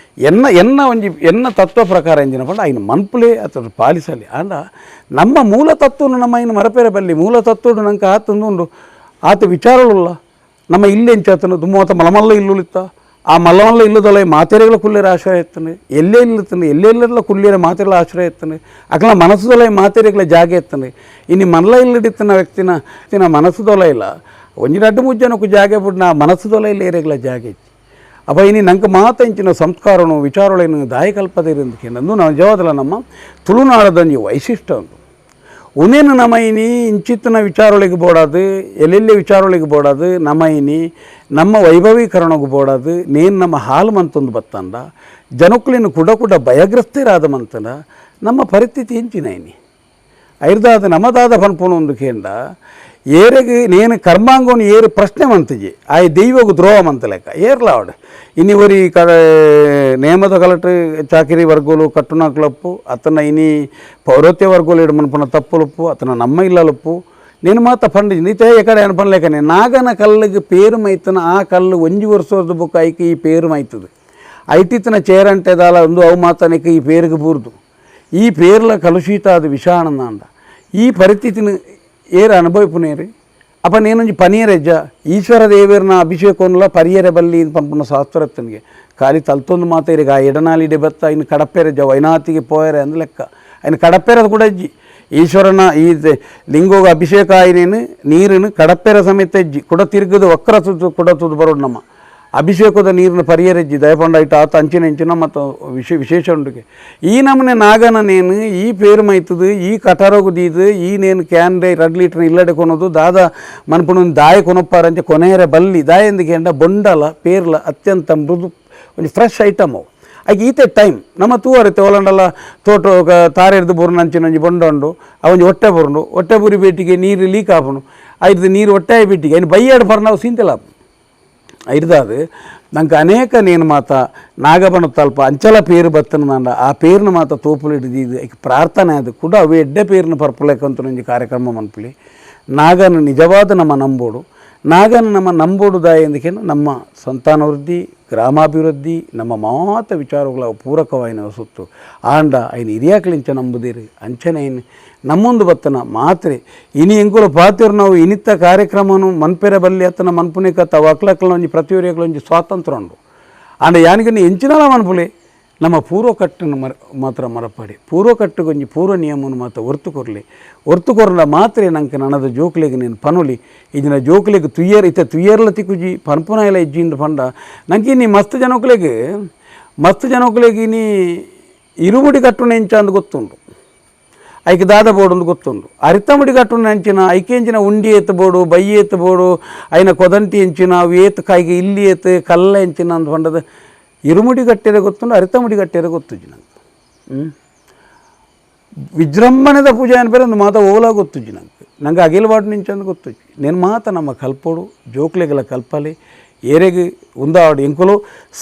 A: ಎನ್ನ ಎನ್ನ ಒಂಜಿ ಎನ್ನ ತತ್ವ ಪ್ರಕಾರ ಎಂಜಿನ ಪಂಡ ಐನು ಮನ್ಪುಲೆ ಅತನ ಪಾಲಿಸಲಿ. ಆಂಡ ನಮ್ಮ ಮೂಲ ತತ್ವನು ನಮ್ಮ ಐನು ಮರಪೇರ ಬಲ್ಲಿ. ಮೂಲ ತತ್ವಡು ನಂಗೆ ಆತಂದು ಆತ ವಿಚಾರಳುಲ್ಲ. ನಮ್ಮ ಇಲ್ಲೆಂಚ ಆತನ ದುಮ್ಮತ ಮಲಮಲ್ಲ ಇಲ್ಲುಲಿತ್ತ ಆ ಮಲ್ಲಮಲ್ಲ ಇಲ್ಲದೊಲೆ ಮಾತೆರೆಗಳ ಕುಲ್ಲೇರ ಆಶ್ರಯ ಎತ್ತನೆ, ಎಲ್ಲೇ ಇಲ್ಲತ್ತನೆ, ಎಲ್ಲೇ ಇಲ್ಲಲ್ಲ ಕುಲ್ಲೇರ ಮಾತೆರೆಗಳ ಆಶ್ರಯ ಎತ್ತನೆ, ಅಕಲ ಮನಸ್ಸುದೊಲೆ ಮಾತೆರೆಗಳ ಜಾಗ ಎತ್ತನೆ. ಇನ್ನು ಮನಲ ಇಲ್ಲಡಿತ್ತನ ವ್ಯಕ್ತಿನ ತಿನ್ನ ಮನಸ್ಸುದೊಲೆ ಇಲ್ಲ ಒಂಜಿ ರಡ್ಡು ಮೂರು ಜನಕ್ಕೂ ಜಾಗೆ ಬಿಟ್ಟು ನಾ ಮನಸ್ಸುದೊಲೆ ಇಲ್ಲ ಏರೆಗಳ ಜಾಗೆ ಇತ್ತು. ಅಪ್ಪ ಇನಿ ನಂಗೆ ಮಾತ ಇಂಚಿನ ಸಂಸ್ಕಾರನು ವಿಚಾರಗಳೇನು ದಾಯಕಲ್ಪದಿರಂದಕ್ಕೆ ನಂದು ನಾವು ನಿಜವಾದಲ್ಲ ನಮ್ಮ ತುಳುನಾಡದೊಂಜಿ ವೈಶಿಷ್ಟ್ಯ ಉಂಟು. ಉನೇನು ನಮೈನಿ ಇಂಚಿತ್ತಿನ ವಿಚಾರಗಳಿಗೆ ಬೋಡಾದು, ಎಲ್ಲೆಲ್ಲಿ ವಿಚಾರಗಳಿಗೆ ಬೋಡಾದು ನಮೈನಿ ನಮ್ಮ ವೈಭವೀಕರಣಕ್ಕೆ ಬೋಡಾದು ನೇನು ನಮ್ಮ ಹಾಲು ಮಂತೊಂದು ಬತ್ತಂಡ ಜನಕ್ಕುಲಿನ ಕುಡ ಕುಡ ಭಯಗ್ರಸ್ತರಾದ ಮಂತನ ನಮ್ಮ ಪರಿಸ್ಥಿತಿ ಇಂಚಿನ ಇನಿ ಐರ್ದಾದ ನಮದಾದ ಪನ್ಪುಣ ಒಂದು ಕೇಂದ್ರ ಏರೆಗೆ ನೇನು ಕರ್ಮಾಂಗವನ್ನು ಏರು ಪ್ರಶ್ನೆ ಮಂತಜಿ ಆಯ್ ದೈವಗು ದ್ರೋಹ ಮಂತ ಲೆಕ್ಕ ಏರ್ಲ ಅವಡು. ಇನಿ ಒರಿ ಕ ನೇಮದ ಕಲಟ್ ಚಾಕಿರಿ ವರ್ಗೋಲು ಕಟ್ಟುನಾಕ್ಲಪ್ಪು ಅತನ ಇನಿ ಪೌರೋತ್ಯ ವರ್ಗೋಲು ಇಡು ಮನ್ಪುನ ತಪ್ಪುಲುಪ್ಪು ಅತನ ನಮ್ಮ ಇಲ್ಲಲುಪ್ಪು నేను ಮಾತ ಪಂಡಿ ನೀತೆ ಎಕಡೆ ಅನ್ಪನ್ಲೇಕನೆ ನಾಗನ ಕಲ್ಲಿಗೆ ಪೇರು ಮೈತನ ಆ ಕಲ್ಲು ಒಂಜಿ ವರ್ಷದ ಬುಕ್ ಐಕೆ ಈ ಪೇರು ಮೈತದೆ ಐಟಿತನ ಚೇರಂಟೆ ದಾಲ ಒಂದು ಅವು ಮಾತನಕ್ಕೆ ಈ ಪೇರಿಗೆ ಬೂರ್ದು ಈ ಪೇರ್ಲ ಕಲುಷಿತ ಅದು ವಿಷಾನಂದ ಈ ಪರಿಸ್ಥಿತಿನ ಏರು ಅನುಭವಿಪುನೇರಿ. ಅಪ್ಪ నేనొంజి ಪನಿಯರೆಜ್ಜ ಈಶ್ವರ ದೇವರನ ಅಭಿಷೇಕನ್ಲ ಪರಿಯರೆ ಬಲ್ಲಿ ಪಂಪುನ ಶಾಸ್ತ್ರತ್ತನಿಗೆ ಖಾಲಿ ತಲ್ತೊಂದು ಮಾತೇರಿಗೆ ಆ ಎಡನಾಲಿಡೆ ಬತ್ತ ಇನ್ನು ಕಡಪೆರೆಜ್ಜ ವೈನಾತಿಗೆ ಪೋಯರೆ ಅಂದ್ ಲೆಕ್ಕ ಇನ್ನು ಕಡಪೆರದ ಕೂಡ ಅಜ್ಜಿ ಈಶ್ವರನ ಈ ಲಿಂಗೋಗ ಅಭಿಷೇಕ ಆಯ್ನೇನು ನೀರಿನ ಕಡಪೆರ ಸಮೇತ ಅಜ್ಜಿ ಕುಡ ತಿರುಗದು ವಕ್ರ ತುದು ಕುಡ ತುದು ಬರೋಡು ನಮ್ಮ ಅಭಿಷೇಕದ ನೀರಿನ ಪರಿಯರೆಜ್ಜಿ ದಯಪಂಡ ಇಟ್ಟು ಆತ ಅಂಚಿನ ಇಂಚಿನ ಮತ್ತು ವಿಶೇಷ ಉಂಡುಗೆ ಈ ನಮನೆ ನಾಗನ ನೇನು ಈ ಪೇರು ಮೈತದು ಈ ಕಟಾರೋಗು ದೀದು ಈ ನೇನು ಕ್ಯಾನ್ರೆ 2 ಲೀಟರ್ ಇಲ್ಲಡೆ ಕೊನೋದು ದಾದ ಮನ್ಪುಣ ದಾಯ ಕೊನೊಪ್ಪಾರಂಚೆ ಕೊನೆಯರೆ ಬಲ್ಲಿ ದಾಯ ಎಂದಿಗೆ ಬೊಂಡಲ ಪೇರ್ಲ ಅತ್ಯಂತ ಮೃದು ಒಂದು ಫ್ರೆಶ್ ಐಟಮ್ ಅವು. ಆಗ ಈತೆ ಟೈಮ್ ನಮ್ಮ ತೂವರತ್ತೆ ಒಲಂಡಲ ತೋಟ ತಾರೆರ್ದು ಬೂರ್ನ ಅಂಚಿನ ಒಂಜಿ ಬೊಂಡ ಉಂಡು ಅವೊಂಜಿ ಹೊಟ್ಟೆ ಬುರುಂಡು ಹೊಟ್ಟೆ ಬುರಿ ಬೇಟಿಗೆ ನೀರು ಲೀಕ್ ಆಪುಂಡು ಐದು ನೀರು ಹೊಟ್ಟೆ ಬಿಟ್ಟಿಗೆ ಐನು ಬೈಯಾಡು ಪರ್ನಾವು ಸೀಂತೆಲ ಐರ್ದಾದು ನಂಗೆ ಅನೇಕ ನೇನು ಮಾತ ನಾಗಬಣ ತಲ್ಪ ಅಂಚಲ ಪೇರು ಬತ್ತನ ಆ ಪೇರ್ನ ಮಾತ ತೋಪುಲು ಹಿಡಿದು ಪ್ರಾರ್ಥನೆ ಅದು ಕೂಡ ಅವು ಎಡ್ಡೆ ಪೇರ್ನ ಪರ್ಪುಲೆಕಂತ ಒಂಜಿ ಕಾರ್ಯಕ್ರಮ ಮನ್ಪುಲಿ. ನಾಗನ ನಿಜವಾದ ನಮ್ಮ ನಂಬೋಡು ನಾಗನ ನಮ್ಮ ನಂಬೋಡು ದಾಯ ಎಂದಕ್ಕೆ ನಮ್ಮ ಸಂತಾನವೃದ್ಧಿ ಗ್ರಾಮಾಭಿವೃದ್ಧಿ ನಮ್ಮ ಮಾತ ವಿಚಾರಗಳ ಪೂರಕವಾಯಿನ ಸುತ್ತು ಆಂಡ ಐನು ಹಿರಿಯಾಕ್ಲಿಂಚ ನಂಬುದಿರಿ ಅಂಚನೆ ಐನು ನಮ್ಮೊಂದು ಬತ್ತನ ಮಾತ್ರೆ ಇನಿ ಎಂಕುಲ ಪಾತಿರು ನಾವು ಇನಿತ್ತ ಕಾರ್ಯಕ್ರಮನು ಮನ್ಪೆರೆ ಬಲ್ಲಿ ಅತ್ತನ ಮನ್ಪುನಿಕತ್ತ ಅಕ್ಲಕ್ಲ ಒಂಜಿ ಪ್ರತಿಯೊರಿಯಕ್ಲ ಒಂಜಿ ಸ್ವಾತಂತ್ರ್ಯ ಉಂಡು ಆಂಡ ಯಾನಿಗೆ ಎಂಚಿನಲ ಮನ್ಪುಲೆ ನಮ್ಮ ಪೂರ್ವಕಟ್ಟನ್ನು ಮಾತ್ರ ಮರಪಾಡಿ ಪೂರ್ವಕಟ್ಟುಗೊಂಜಿ ಪೂರ್ವ ನಿಯಮವನ್ನು ಮಾತ್ರ ಒರ್ತು ಕೊರಲಿ ಒರ್ತು ಕೊರಲ ಮಾತ್ರ ನಂಗೆ ನನದ ಜೋಕ್ಲಿಗೆ ನೀನು ಪನುಲಿ ಇದಿನ ಜೋಕ್ಲಿಗೆ ತುಯ್ಯರ್ ಇತ್ತ ತುಯ್ಯರ್ಲ ತಿಕ್ಕುಜಿ ಪನ್ಪುನ ಎಲ್ಲ ಇಜ್ಜಿಂದ ಪಂಡ ನಂಗೆ ನೀ ಮಸ್ತ್ ಜನಕ್ಲೆಗ್ ನೀ ಇರುಮುಡಿ ಕಟ್ಟುನ ಎಂಚ ಅಂದ್ ಗೊತ್ತುಂಡು ಐಕೆ ದಾದ ಬೋಡು ಒಂದು ಗೊತ್ತುಂಡು ಅರಿತಮುಡಿ ಕಟ್ಟುನ ಎಂಚಿನ ಐಕೆ ಎಂಚಿನ ಉಂಡಿ ಏತ್ ಬೋಡು ಬೈ ಏತ್ ಬೋಡು ಐನ ಕೊದಂಟಿ ಎಂಚಿನ ಅವು ಏತ್ ಕಾಯಿಗೆ ಇಲ್ಲಿ ಏತ್ ಕಲ್ಲ ಎಂಚಿನ ಅಂದ್ ಪಂಡದ ಇರುಮುಡಿ ಕಟ್ಟಿರ ಗೊತ್ತುಂಡು ಅರಿತಮುಡಿ ಕಟ್ಟಿರ ಗೊತ್ತುಜಿ ನಂಗೆ ವಿಜೃಂಭಣೆದ ಪೂಜೆ ಅನ್ಪೇರೆ ಒಂದು ಮಾತ ಓಲ ಗೊತ್ತುಜಿ ನಂಗೆ ನಂಗೆ ಅಗಿಲವಾಡು ನಿಂಚಂದು ಗೊತ್ತುಜಿ నేను ಮಾತ ನಮ್ಮ ಕಲ್ಪೋಡು ಜೋಕ್ಲೆಗಲ ಕಲ್ಪಲಿ ಏರೆಗ್ ಉಂದಾವಡು ಎಂಕುಲು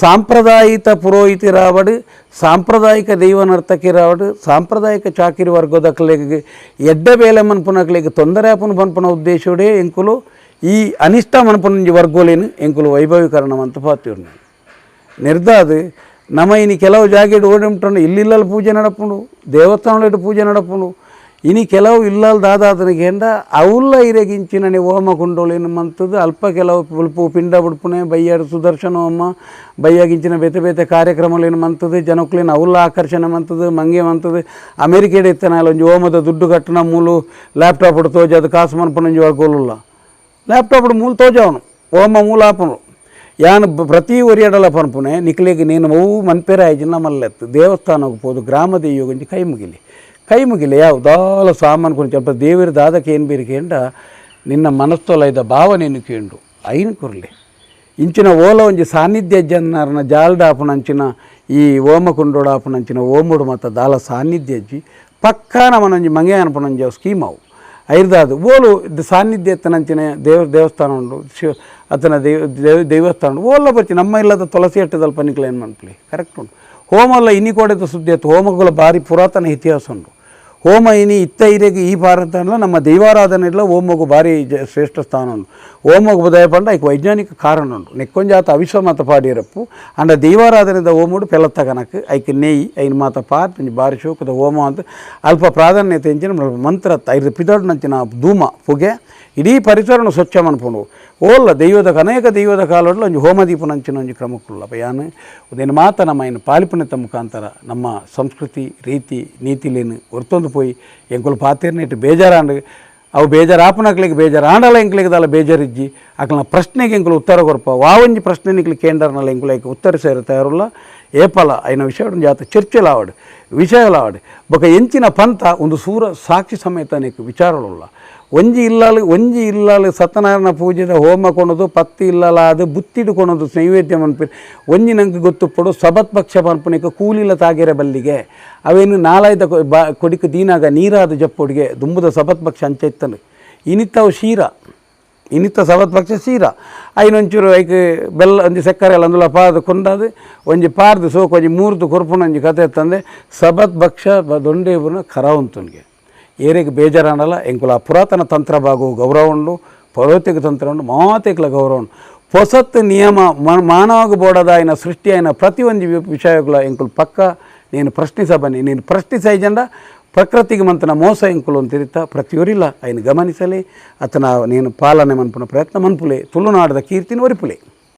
A: ಸಾಂಪ್ರದಾಯಿಕ ಪುರೋಹಿತಿ ರಾವಡು ಸಾಂಪ್ರದಾಯಿಕ ದೈವ ನರ್ತಕಿ ರಾವಡು ಸಾಂಪ್ರದಾಯಿಕ ಚಾಕಿರಿ ವರ್ಗದಕ್ಲೆಗ್ ಎಡ್ಡೆ ಬೇಲೆ ಮನ್ಪುನಕ್ಲೆಗ್ ತೊಂದರೆ ಆಪುನ ಪನ್ಪುನ ಉದ್ದೇಶೋಡೆ ಎಂಕುಲು ಈ ಅನಿಷ್ಟ ಮನ್ಪುನಂಜಿ ವರ್ಗೋಲೇನು ಎಂಕುಲು ವೈಭವೀಕರಣ ಅಂತ ಪಾತಿ ಉಂಡು ನಿರ್ದಾದು ನಮ ಇನಿ ಕೆಲವು ಜಾಗೆಡ್ ಓಡಿಂಟು ಇಲ್ಲಿಲ್ಲಲ್ಲಿ ಪೂಜೆ ನಡಪುಂಡು, ದೇವಸ್ಥಾನಗಳು ಪೂಜೆ ನಡಪುಂಡು. ಇನಿ ಕೆಲವು ಇಲ್ಲಲ್ ದಾದಾತನಿಗೆ ಅವುಲ್ಲ ಇರೆಗಿಂಚಿನನೆ ಹೋಮ ಕುಂಡೋಲೇನು ಮಂತದ್ದು ಅಲ್ಪ ಕೆಲವು ಪುಲ್ಪು ಪಿಂಡ ಬುಡ್ಪುನೆ ಬಯ್ಯಾಡು ಸುದರ್ಶನ ಹೋಮ ಬಯ್ಯಾಗಿಂಚಿನ ಬೇತೆ ಬೇತೆ ಕಾರ್ಯಕ್ರಮಲೇನು ಮಂತದ್ದು ಜನಕ್ಲೇನು ಅವುಲ್ಲ ಆಕರ್ಷಣೆ ಮಂತದ್ದು ಮಂಗೆ ಮಂತದ್ದು. ಅಮೇರಿಕೆಡ್ ಇತ್ತನಾಲ ಒಂಜಿ ಹೋಮದ ದುಡ್ಡು ಕಟ್ಟಣ ಮೂಲು ಲ್ಯಾಪ್ಟಾಪ್ ತೋಜ ಅದು ಕಾಸು ಮನ್ಪುನಂಜಿ ವರ್ಗೋಲುಲ್ಲ ಲ್ಯಾಪ್ಟಾಪ್ ಮೂಲು ತೋಜವನು ಹೋಮ ಮೂಲ ಆಪನು ಯಾನ್ ಪ್ರತಿ ಒರಿಯಡಲ ಪನ್ಪುನೆ ನಿಕ್ಲೆಗ್ ನೇನು ಅವು ಮನ್ಪೆರೆ ಆಯ್ಜಿನ ಮಲ್ಲೆತ್ತು ದೇವಸ್ಥಾನಕ್ಕೆ ಪೋದು ಗ್ರಾಮ ದೈವಗೊಂಜಿ ಕೈ ಮುಗಿಲಿ ಕೈ ಮುಗಿಲಿ ಯಾವ ದಾಲ ಸಾಮಾನು ಕೊಂಚ ಅಲ್ಪ ದೇವಿರ ದಾದಕ್ಕೆ ಏನು ಬೇರಿಕೆಂಡ ನಿನ್ನ ಮನಸ್ತೊಲ ಇದ್ದ ಭಾವನೆಯನ್ನು ಕೇಂಡು ಐನು ಕೊರ್ಲಿ ಇಂಚಿನ ಓಲ ಒಂಜಿ ಸಾನ್ನಿಧ್ಯ ಜನ್ನಾರನ ಜಾಲ್ಡಾಪುನಂಚಿನ ಈ ಓಮಕುಂಡೋಡಾಪುನಂಚಿನ ಓಮುಡು ಮತ್ತು ದಾಲ ಸಾನ್ನಿಧ್ಯ ಅಜ್ಜಿ ಪಕ್ಕಾ ನಮನೊಂಜಿ ಮಂಗೆ ಅನ್ಪುನಂಜಿ ಅವು ಸ್ಕೀಮ್ ಅವು ಐರ್ದಾದು ಓಲು ಸಾನ್ನಿಧ್ಯ ಎತ್ತನಂಚಿನ ದೇವಸ್ಥಾನ ಉಂಡು ಶಿವ ಅತನ ದೇವ ದೇವಸ್ಥಾನ ಉಂಡು ಓಲ್ಲ ಬರ್ಚಿ ನಮ್ಮ ಇಲ್ಲದ ತುಳಸಿ ಅಟ್ಟದಲ್ಪ ನಿಕ್ಲ ಏನು ಮನ್ಪಲಿ ಕರೆಕ್ಟ್ ಉಂಟು. ಹೋಮಲ್ಲ ಇನಿ ಕೋಡೆದ ಸುದ್ದಿ ಆಯ್ತು. ಹೋಮಗಳ ಭಾರಿ ಪುರಾತನ ಇತಿಹಾಸ ಉಂಟು. ಹೋಮ ಇನಿ ಇತ್ತ ಇರೆಗೆ ಈ ಭಾರತಲ್ಲ ನಮ್ಮ ದೈವಾರಾಧನೆ ಇಲ್ಲ ಹೋಮಗೂ ಭಾರಿ ಶ್ರೇಷ್ಠ ಸ್ಥಾನ ಉಂಟು. ಹೋಮಗು ಬುದಾಯ ಪಂಡ ಐಕ್ ವೈಜ್ಞಾನಿಕ ಕಾರಣ ಉಂಟು. ನೆಕ್ಕೊಂಜಾತ ಅವಿಶ್ವ ಮಾತ ಪಾಡಿರಪ್ಪು ಅಂಡ ದೈವಾರಾಧನೆದ ಹೋಮುಡು ಪೆಲತ್ತ ಕನಕ್ ಐಕ್ ನೆಯ್ ಐನ್ ಮಾತ ಪಾತ್ ಒಂಜಿ ಭಾರಿ ಶೋಕದ ಹೋಮ ಅಂತ ಅಲ್ಪ ಪ್ರಾಧಾನ್ಯತೆ ಇಂಚಿನ ಮಂತ್ರ ಐದು ಪಿದಡ್ನಂಚಿನ ಧೂಮ ಪುಗೆ ಇಡೀ ಪರಿಸರನ ಸ್ವಚ್ಛ ಮನ್ಪುಂಡು. ಓಲ್ಲ ದೈವದ ಅನೇಕ ದೈವದ ಕಾಲೊಡ್ಲ ಒಂಜಿ ಹೋಮದೀಪನಂಚಿನ ಒಂಜಿ ಕ್ರಮಕ್ಕುಲ್ಲ ಯಾನ್ ಉದೇನು ಮಾತ ನಮ್ಮ ಇನ್ನು ಪಾಲಿಪುನೆತ ಮುಖಾಂತರ ನಮ್ಮ ಸಂಸ್ಕೃತಿ ರೀತಿ ನೀತಿಲೇನು ಒರ್ತೊಂದು ಪೋಯಿ ಎಂಕುಲು ಪಾತೇರ್ನೇಟ್ ಬೇಜಾರಾಂಡ್ ಅವು ಬೇಜಾರಾಪನಕ್ಲಿಗೆ ಬೇಜಾರು ಆಂಡಲ ಎಂಕ್ಲಿಗೆ ದಾಲ ಬೇಜಾರಿಜ್ಜಿ ಅಕ್ಲನ ಪ್ರಶ್ನೆಗೆ ಎಂಕುಲು ಉತ್ತರ ಕೊರ್ಪ ವಾವಂಜಿ ಪ್ರಶ್ನೆ ನಿಕ್ಲಿ ಕೇಂದ್ರನಲ್ಲ ಎಂಕುಲು ಐಕ್ ಉತ್ತರ ಸೇರ ತಯಾರುಲ್ಲ ಏಪಲ ಐನ ವಿಷಯ ಜಾತ ಚರ್ಚೆಲಾವಡ್ ವಿಷಯಲಾವಡ್ ಬೊಕ ಎಂಚಿನ ಪಂಥ ಒಂದು ಸೂರ ಸಾಕ್ಷಿ ಸಮೇತ ನಿಕ್ ವಿಚಾರಳುಲ್ಲ. ಒಂಜಿ ಇಲ್ಲಾಲು ಒಂಜಿ ಇಲ್ಲಾಲು ಸತ್ಯನಾರಾಯಣ ಪೂಜೆದ ಹೋಮ ಕೊನದು ಪತ್ತಿ ಇಲ್ಲಲ ಅದು ಬುತ್ತಿಡು ಕೊನದು ನೈವೇದ್ಯ ಮನ್ಪಿ ಒಂಜಿ ನಂಗೆ ಗೊತ್ತುಪ್ಪಡು ಸಬತ್ ಪಕ್ಷ ಪನ್ಪುನಿಕ ಕೂಲಿಲ್ಲ ತಾಗೆರೆ ಬಲ್ಲಿಗೆ ಅವೇನು ನಾಲಾಯ್ದ ಕೊಡಿಕು ದೀನಾಗ ನೀರಾದ ಜಪ್ಪೊಡಿಗೆ ದುಂಬುದ ಸಬತ್ ಪಕ್ಷ ಅಂಚ ಇತ್ತನು ಇನಿತ್ತವು ಶೀರ ಇನಿತ್ತ ಸಬತ್ ಪಕ್ಷ ಶೀರ ಐನೊಂಚೂರು ಐಕ್ ಬೆಲ್ಲ ಒಂಜಿ ಸಕ್ಕರೆ ಎಲ್ಲ ಅಂದುಲ ಪಾದು ಕೊಂಡಾದು ಒಂಜಿ ಪಾರ್ದು ಸೋಕು ಒಂಜಿ ಮೂರ್ದು ಕೊರ್ಪುನ ಒಂಜಿ ಕತೆ ತಂದೆ ಸಬತ್ ಭಕ್ಷ ದೊಂಡೆ ಕರ ಉಂತುನ್ಗೆ ಏರೆಗ್ ಬೇಜಾರಾನಲ್ಲ ಎಂಕುಲ ಪುರಾತನ ತಂತ್ರ ಭಾಗವು ಗೌರವ ಉಂಡು ಪೌರೋಹಿತಿಕ ತಂತ್ರ ಉಂಡು ಮಾತೆಕ್ಲ ಗೌರವ ಉಂಡು. ಹೊಸತ್ ನಿಯಮ ಮಾನವಗ ಬೋಡದಾಯಿನ ಸೃಷ್ಟಿಯಾಯಿನ ಪ್ರತಿಯೊಂದು ವಿಷಯಗಳ ಎಂಕುಲು ಪಕ್ಕ ನೀನು ಪ್ರಶ್ನಿಸ ಬನ್ನಿ ನೀನು ಪ್ರಶ್ನಿಸೈಜಂಡ ಪ್ರಕೃತಿಗೆ ಮಂತನ ಮೋಸ ಎಂಕುಲು ಅಂತಿರಿತ ಪ್ರತಿಯೊರಿಲ್ಲ ಐನು ಗಮನಿಸಲಿ ಅತನ ನೀನು ಪಾಲನೆ ಮನ್ಪುನ ಪ್ರಯತ್ನ ಮನ್ಪುಲೆ ತುಳುನಾಡದ ಕೀರ್ತಿನ ಒರಿಪುಲೆ.